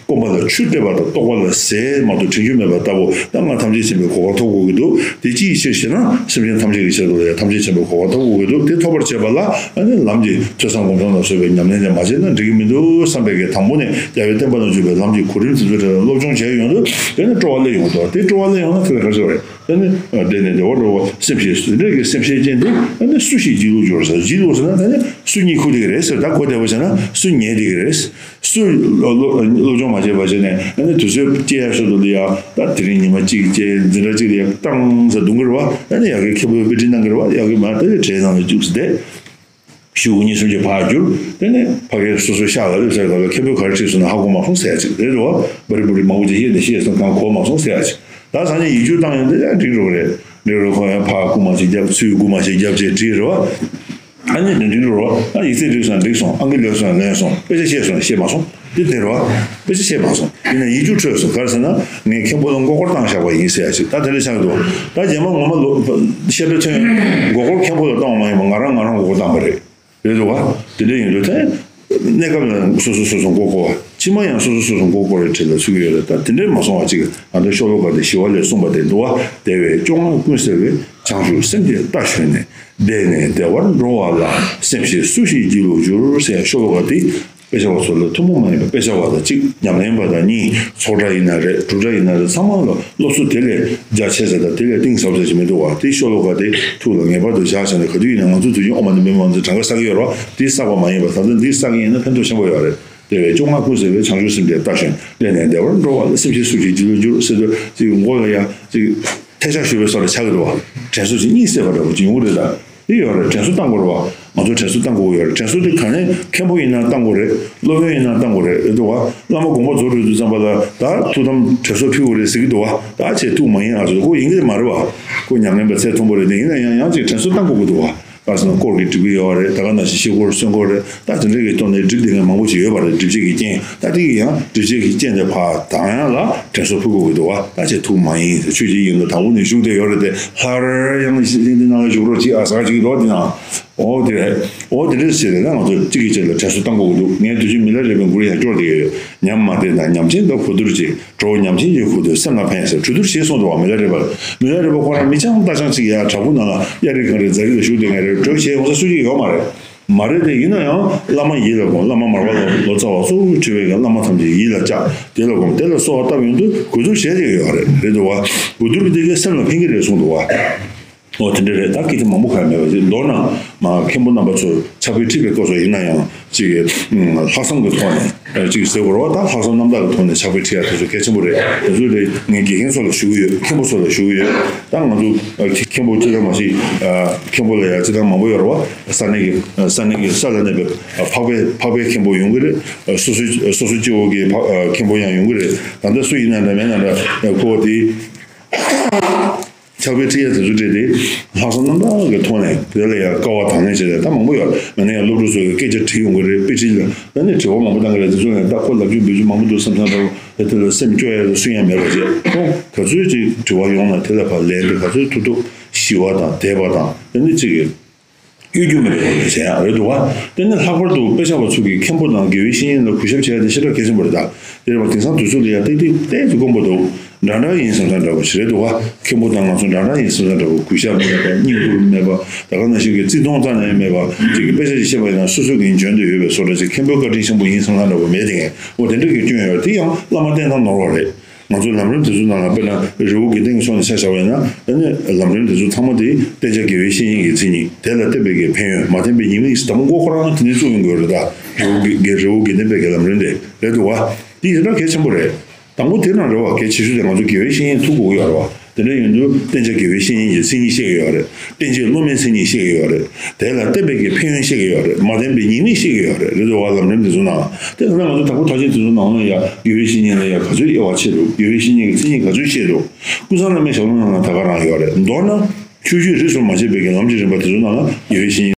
སྐོམ་པ་ལ་ཆུ་སྟེར་བ་དང་། ལྟོགས་པ་ལ་ཟས་མ་གཏོགས་དྲིན་གྱིས་སྨོད་པ་ལྟ་བུ། ད་ང་ཐམས་ཅད་མཁྱེན་པའི་གོ་འཕང་ཐོབ་དགོས་ཀྱི་འདུག་དེ་ཅིའི་ཕྱིར་ཞེ་ན། སེམས་ཅན་ཐམས་ཅད་ཀྱི་ཆེད་དུ་ལ་ཡང་ཐམས་ཅད་མཁྱེན་པའི་གོ་འཕང་ཐོབ་དགོས་ཀྱི་འདུག་དེ་ཐོབ་པར་བྱེད་པ་ལ་ཨ་ནི་ལམ་གྱི་ཐོས་བསམ་སྒོམ་གསུམ་ལ་སོགས་པའི་ཉམས་ལེན་དེ་མ་བྱས་ན་འགྲིག་གི་མི་འདུག་བསམ་པའི་གི་དང་པོ་ནས་རྒྱལ་བའི་བསྟན་པ་ནང་བརྗོད་པའི་ལམ་གྱི་གོ་རིམ་དེ་ཚོ་དེ་ལ་སློབ་སྦྱོང་བྱས་ཡོང་དུས་དེ་ནི་སྤྲོ་བ་སླེབས་ཡོང་གི་འདུག་དེ་སྤྲོ་བ་སླེབས་ཡོང་ན་དེ་ལ་ག་ཚོད་རེད། ཨ་ནི་བདེ་ནས་བདེ་བར་འགྲོ་བ་སེམས་ཤེས་སུ་འདྲ་གི་སེམས་ཤེས་ཅན་དེ་ཨ་ནི་སུ་ཞིག་སྒྱིད་ལུག་འགྱུར་ཟེར། སྒྱིད་ལུག་ཟེར་ན་ད་ནི་སུ་གཉིད་ཁུག་དེ་གི་རེད་ཟེར། ད་གོ་བདེ་བོ་བྱས་ན་སུ་ཉལ་དེ་གི་རེད། སུ་སློབ་སློབ་སློབ་སྦྱོང་མ་བྱས་པ་བྱས་ནས་ཨ་ནི་དུས་ཚོད་སྐྱེལ་ཡག་ཤོག་ཏུ་ལ་ཡ་ད་དེ་རིང་ཉི་མ་གཅིག་བྱས་འཛིན་གྲྭ་གཅིག་ལ་ཡ་བཏང་ཟེར་འདུག་གི་རེད་བ། ཨ་ནི་ཡ་གི་མཁན་པོའི་དཔེ་ཁྲིད་གནང་གི་རེད་བ། ཡ་གི་མ་ད་ཡ་གྲས་ནང་ལ་བཅུག་ཟེར་བསྡད། ཤོག་གུ་གཉིས་གསུམ་གྱི་ཕར་བསྒྱུར། དེ་ནས་ཕ་གིར་སོ་སོའི་ཤག་ལ་སླེབས་ཚར་སྐབས་ལ་མཁན་པོས་ག་རེ་བྲིས་སོང་ན་ཧ་གོ་མ་སོང་ཟེར་ཡ་ཅིག་རེད་འདུག་བ། བ་རི་བུ་རི་མང་པོ་ཅིག་བཤད་ནས་བཤད་སོང་། གང་གོ་མ་སོང་ཟེར་ཡ་ཅིག་ད་སང་ཉིན་ཡིག་སྒྱུར་བཏང་ཡོང་དུས་ཡང་འགྲིག་འགྲོ་གི་རེད། འགྲིག་རོགས་ཁོ་ཡང་ཕར་སྐུལ་མ་ཅིག་བརྒྱབ། ཚུར་སྐུལ་མ་ཅིག་བརྒྱབ་བྱས་བྲིས་རེད་བ། ཨ་ནི་འདི་འགྲིག་འགྲོ་རོགས། ཨ་ཡིག་ཚད་འགྲིག་སོང་འགྲིག་སོང་། ཨང་ཀི་ལོན་སོང་ལོན་སོང་། དཔེ་ཆ་ཤེས་སོང་ཤེས་མ་སོང་། འདི་དེ་རེད་བ། དཔེ་ཆ་ཤེས་མ་སོང་། ཡིན་ན་ཡིག་སྒྱུར་འཕྲོད་སོང་། ག་རེ་ཟེར་ན་ངས་མཁན་པོ་ལ་མགོ་སྐོར་བཏང་བཞག་པ་ཡིན་ཟེར་ཡ་ཅིག་ད་དེ་འདྲ་ཆགས་ཀྱི་འདུག་ད་རྗེས་མ་ངོ་མ་ལོ་བཤད་པའི་ཐོན་ཡོང་། མགོ་སྐོར་མཁན་པོ་ལ་བཏང་བ་མ་ཡིན་པར་ང་རང་ང་རང་མགོ་སྐོར་བཏང་བ་རེད། རེད་འདུག་བ། དེ་འདྲ་ཡིན་དུས་ད་གནས་སྐབས་ལ་སོ་སོ་སོ་སོ་མགོ་སྐོར་བ། ཕྱི་མ་ཡང་སོ་སོ་སོ་སོ་མགོ་སྐོར་བའི་གྲས་ལ་ཚུད་ཀྱི་ཡོད་རེད། ད་དེ་འདྲའི་མ་སོང་བ་ཅིག་ང་ཚོ་ཤོ་ལོ་ཀ་དེ་ཞི་བ་ལྷས་གསུངས་པ་དེ་འདུག་བ། དེ་བས་སྐྱོ་ངལ་ཀུན་སེལ་བའི། བྱང་ཆུབ་སེམས་ཀྱི་རྟ་ཞོན་ནས། བདེ་ནས་བདེ་བར་འགྲོ་བ་ལ། སེམས་ཤེས་སུ་ཞིག་སྒྱིད་ལུག་འགྱུར་ཟེར་ཤོ་ལོ་ཀ་དེ། དཔེ་ཆ་བ་ཚོ་ལ་ཐུན་མོང་མ་ཡིན་པའི་དཔེ་ཆ་བ་དང་གཅིག་ཉམས་ལེན་པ་དང་གཉིས། ཚོགས་གྲྭ་ཡིན་ན་རེད། སྒྲུབ་གྲྭ་ཡིན་ན་རེད། ཚང་མ་ལ་སློབ་གསོ་དེ་ལས་རྒྱ་ཆེ་ས་དང་དེ་ལས་གཏིང་ཟབ་ས་ཞིག་མི་འདུག་བ། དེ་ཤོ་ལོ་ཀ་དེ་ཐུགས་ལ་ངེས་པར་དུ་བཞག་བྱས་ནས། ག་དུས་ཡིན་ན་ང་ཚོ་དུས་རྒྱུན་ཨོཾ་མ་ཎི་པདྨེ་ཧཱུྃ་ཟེར་གྲངས་ཀ་བསགས་ཀྱི་ཡོད་རེད་བ། དེ་བསགས་པ་མ་ཡིན་པ་ད་ལྟ་འདི་བསགས་ཀྱི་ཡིན་ན་ཕན་ཐོགས་ཆེན་པོ་ཡོད་རེད། དེ་བས་སྐྱོ་ངལ་ཀུན་སེལ་བའི། བྱང་ཆུབ་སེམས་ཀྱི་རྟ་ཞོན། བདེ་ནས་བདེ་བར་འགྲོ་བ་ལ། སེམས་ཤེས་སུ་ཞིག་སྒྱིད་ལུག་འགྱུར་ཟེར་དུས་ཅིག་མགོ་ལ་ཡ་ཅིག་ཐལ་ཆ་ཞུ་བའི་བཟོ་འདྲ་ཆགས་ཀྱི་འདུག་བ། དྲན་གསོ་ཅིག་གཉིད་སད་པ་འདྲ་བོ་ཅིག་ཡོང་གི་རེད་ད། དེ་ཡོད་རེད། དྲན་གསོ་བཏང་དགོས་རེད་བ། ང་ཚོ་དྲན་གསོ་བཏང་དགོས་ཡོད་རེད། དྲན་གསོ་དེ་ག་ནས་མཁན་པོ་ཡིན་ན་བཏང་དགོས་རེད། སློབ་དཔོན་ཡིན་ན་བཏང་དགོས་རེད། རེད་འདུག་བ། བླ་མ་དགོངས་པ་རྫོགས་འགྲོ་དུས་ཙམ་པ་ལ་ད་ཐུགས་དམ་དྲན་གསོ་ཕུལ་དགོས་རེད་ཟེར་གྱི་འདུག་བ། ད་ཆེས་ཐུགས་མ་ཡེངས་ཨ་ཟེར། ཁོ་ཡིན་གྱི་མ་རེད་བ། ཁོ་ཉམས་ལེན་པ་ཚད་མཐོན་པོ་རེད་དེ། ཡིན་ན་ཡང་ཡང་ཅིག་དྲན་གསོ་བཏང་དགོས་ཀྱི་འདུག་བ། ག་རེ་ཟེར་ན་དཀོར་གྱི་སྒྲིབ་ཀྱི་ཡོད་རེད། ད་ག་ནང་བཞིན་ཤི་དགོས་གསོན་དགོས་རེད། ད་དེ་འདྲ་གི་ཐོག་ནས་སྒྲིབ་བསྡད་མཁན་མང་པོ་ཞིག་ཡོད་པ་རེད། སྒྲིབ་བྱེད་ཀྱི་རྐྱེན། ད་དེ་གི་ཡང་སྒྲིབ་བྱེད་ཀྱི་རྐྱེན་དེ་ཕར་དག་ཡང་ལ་དྲན་གསོ་ཕུལ་དགོས་ཀྱི་འདུག་བ། ད་ཆེས་ཐུགས་མ་ཡེངས་ཟེར། ཆོས་ཀྱི་དབྱིངས་ལ་དང་པོ་ནས་བཞུགས་བསྡད་ཡོད་རེད་དེ། སླར་ཡང་གླིང་འདི་ནང་ལ་བཞུགས་རོགས་གྱིས་ཨ་ཟེར་གྱི་འདུག་བ། འདི་ནང་འོ་དེ་རེད། འོ་དེ་འདྲ་ཟེར་ནས་ང་ཚོ་གཅིག་གིས་གཅིག་ལ་དྲན་གསོ་བཏང་དགོས་ཀྱི་འདུག་ངས་དུས་རྒྱུན་མི་ལ་རས་པའི་མགུར་ཡང་སྐྱོར་བསྡད་ཡོད། ཉམས་མ་བདེ་དང་ཉམས་ཆེན་དང་གོ་བསྡུར་བྱེད། གྲོགས་ཉམས་ཆེན་གྱི་ཁུར་དུ་སེམས་ལ་ཕན་ཟེར། གྲོས་བསྡུར་བྱས་སོང་འདུག་བ། མི་ལ་རས་པར། མི་ལ་རས་པ་ཁོ་རང་མི་ཆང་རྟ་ཆང་གཅིག་ཡ་བྲག་ཕུག་ནང་ལ་གཡའ་རི་གངས་རི་རྫ་རི་ལ་བཞུགས་བསྡད་མཁན་རེད། གྲོས་བྱས་འོང་ས་སུ་གཅིག་ཡོད་མ་རེད། མ་རེད་དེ། ཡིན་ན་ཡང་བླ་མ་ཡིད་ལ་སྒོམ། བླ་མ་མར་པ་ལ་ལོ་ཙཱ་བ་གཙོ་བོར་གྲས་པའི་བླ་མ་ཐམས་ཅད་ཡིད་ལ་བཅགས། དེ་ལ་སྒོམ། དེ་ལ་གསོལ་བ་བཏབ་ཡོང་དུས་གོ་བསྡུར་བྱས་བསྡད་ཡོད་རེད། རེད་འདུག་བ། གོ་བསྡུར་དེ་གའི་སེམས་ལ་ཕན་གྱི་རེད་གསུངས་འདུག་བ། འོ་དེ་འདྲ་རེད། ད་སྐད་ཆ་མང་པོ་གང་ཡང་མེད་པ་ཞིག་མདོར་ན་མ་མཁན་པོ་རྣམ་པ་ཚོ་ཕྱག་དཔེ་ཁྲིད་པའི་སྐབས་སུ་ཡིན་ན་ཡང་ཅིག་ལྷག་བསམ་གྱི་ཐོག་ནས་ཅིག་ཟེར་དགོས་རེད་བ། ད་ལྷག་བསམ་རྣམ་དག་གི་ཐོག་ནས་ཕྱག་དཔེ་ཁྲིད་ཡ་དེ་ཚོ་གལ་ཆེན་པོ་རེད། དེ་ཚོ་རེད། ངས་དགེ་རྒན་ཚོ་ལ་ཞུ་གི་ཡོད། མཁན་པོ་ཚོ་ལ་ཞུ་གི་ཡོད། ད་ང་ཚོ་མཁན་པོ་ཅི་ལྟར་མ་ཞིག་མཁན་པོ་ལ་ཡ་ཅི་ལྟར་མང་པོ་ཡོད་རེད་བ། ས་གནས་ཀྱི་ས་གནས་ཀྱི་ས་ལ་གནས་པའི་འཕགས་པའི་འཕགས་པའི་མཁན་པོ་ཡོང་གི་རེད། སོ་སོ་སོ་སོ་སྤྱི་འོག་གི་མཁན་པོ་ཡང་ཡོང་གི་རེད། ད་ལྟ་སུ་ཡིན་ན་འདྲ་མིན་ན་འདྲ་ཁོ་དེ། ཕྱག་དཔེ་ཁྲིད་ཡ་དེ་ཚོ་བྲིས་ཏེ་ལྷག་བསམ་རྣམ་དག་གི་ཐོག་ནས་དེ་ལ་ཡང་དཀའ་བ་དང་ལེན་བྱས་ཏེ། ད་མང་པོ་ཡོད། མིན་ན་ཡང་སློབ་ཕྲུག་ཚོ་གི་སྐད་ཆ་དྲིས་ཡོང་གི་རེད། དཔེ་ཁྲིད་ལ་ད་ནི་དྲི་བ་མང་པོ་བཏང་གི་རེད། དེ་ཚོ་ཡང་ད་ཁོ་ལབ་རྒྱུ་འབུལ་རྒྱུ་མང་པོ་འདུག་བསམ་བསམ་འདྲ་བོ། དེ་དེ་ལ་སེམས་སྐྱོ་ཡ་དང་སུན་ཡ་མེད་པ་བྱས། ཁོ་ག་ཚོད་ཅིག་དྲི་བ་ཡོང་ན་དེ་ལ་ཕར་ལན་དེ་ག་ཚོད་ཐུབ་ཐུབ་ཞི་བ་དང་དད་པ་དང་། དེ་ནི་ཅིག་གི་གཡོ་སྒྱུ་མེད་པའི་ཐོག་ནས་བྱས་ཡག་རེད་འདུག་བ། དེ་ནི་ལྷག་པར་དུ་དཔེ་ཆ་བ་ཚོ་གིས་མཁན་པོ་དང་དགེ་བའི་བཤེས་གཉེན་ལ་གུས་ཞབས་བྱེད་ཡ་དེ་ཞེ་དྲག་གལ་ཆེན་པོ་རེད་ད། དེ་རེད་བ། དེང་སང་དུས་ཚོད་ལ་ཡ་ཏིག་ཏིག་ཏིག་ཏིག་དཀོན་པོ་འདུག་འདྲ་འདྲ་ཡིན་བསམ་བསམ་འདྲ་བོ་ཞིག་རེད་འདུག་བ། མཁན་པོ་དང་ང་ཚོ་འདྲ་འདྲ་ཡིན་བསམ་བསམ་འདྲ་བོ། གུས་ཞབས་མེད་པ། བསྙེན་བཀུར་མེད་པ། ད་ག་ནང་བཞིན་གྱི་བརྩི་མཐོང་རྩ་ནས་མེད་པ། གཅིག་གིས་དཔེ་ཆ་ཞིག་བཤད་པ་ཡིན་ན་སོ་སོ་གི་འཇོན་དུ་ཡོད་པའི་བཟོ་འདྲ་ཞིག་མཁན་པོའི་བཀའ་དྲིན་ཆེན་པོ་ཡིན་བསམ་བསམ་འདྲ་བོ་མེད་དེ། འོ་དེ་འདྲ་གི་སྐྱོན་ཡོད་དེ་ཡང་བླ་མ་བསྟེན་སྟངས་ནོར་བ་རེད། ང་ཚོའི་ལམ་རིམ་དེ་ཚོའི་ནང་ལ་དཔེར་ན་རི་བོ་དགེ་ལྡན་གྱི་ཕྱོགས་ནས་ཆ་བཞག་པ་ཡིན་ན། ཨ་ནི་ལམ་རིམ་དེ་ཚོ་ཚང་མ་དེ་བསྟེན་བྱ་དགེ་བའི་བཤེས་གཉེན་གྱི་མཚན་ཉིད། དེ་ལ་བརྟེན་པའི་གི་ཕན་ཡོན། མ་བརྟེན་པའི་ཉེས་དམིགས་དང་པོ་ཁོ་རང་དེ་ནས་བཙུགས་ཡོང་དགོས་རེད་ད། རི་བོ་དགེ་རི་བོ་དགེ་ལྡན་པའི་གི་ལམ་རིམ་དེ་རེད་འདུག་བ། དེ་ཞེ་དྲག་གལ་ཆེན་པོ་རེད། དང་པོ་དེ་རང་རེད་བ། གལ་ཆེ་ཤོས་དེ་ང་ཚོ་དགེ་བའི་བཤེས་གཉེན་ཐུག་དགོས་ཀྱི་ཡོད་རེད་བ། དེ་འདྲ་ཡིན་དུས་བསྟེན་བྱ་དགེ་བའི་བཤེས་གཉེན་གྱི་མཚན་ཉིད་ཤེས་ཀྱི་ཡོད་རེད། བསྟེན་བྱ་སློབ་མའི་མཚན་ཉིད་ཤེས་ཀྱི་ཡོད་རེད། དེ་ལ་བསྟེན་པའི་གི་ཕན་ཡོན་ཤེས་ཀྱི་ཡོད་རེད། མ་བསྟེན་པའི་ཉེས་དམིགས་ཤེས་ཀྱི་ཡོད་རེད། རེད་འདུག་བ། ལམ་རིམ་དེ་ཚོ་ནང་། དེ་ལྟར་ན་ང་ཚོ་དྭགས་པོ་ཐར་ཆེན་དེ་ཚོ་ནང་ལ་ཡ་དགེ་བའི་བཤེས་གཉེན་ལ་ཡ་ག་ཚོད་དབྱེ་བ་ཕྱེ་འདུག་དགེ་བའི་བཤེས་གཉེན་གྱི་མཚན་ཉིད་ག་ཚོད་ཤེས་འདུག་ཀུན་བཟང་བླ་མའི་ཞལ་ལུང་ནང་ལ་ད་ག་རང་ཡོད་རེད། མདོར་ན་ཆོས་བརྒྱུད་རིས་སུ་མ་ཆད་པའི་གི་ལམ་གྱི་རིམ་པ་དེ་ཚོ་ནང་ལ་དགེ་བའི་བཤེས་གཉེན།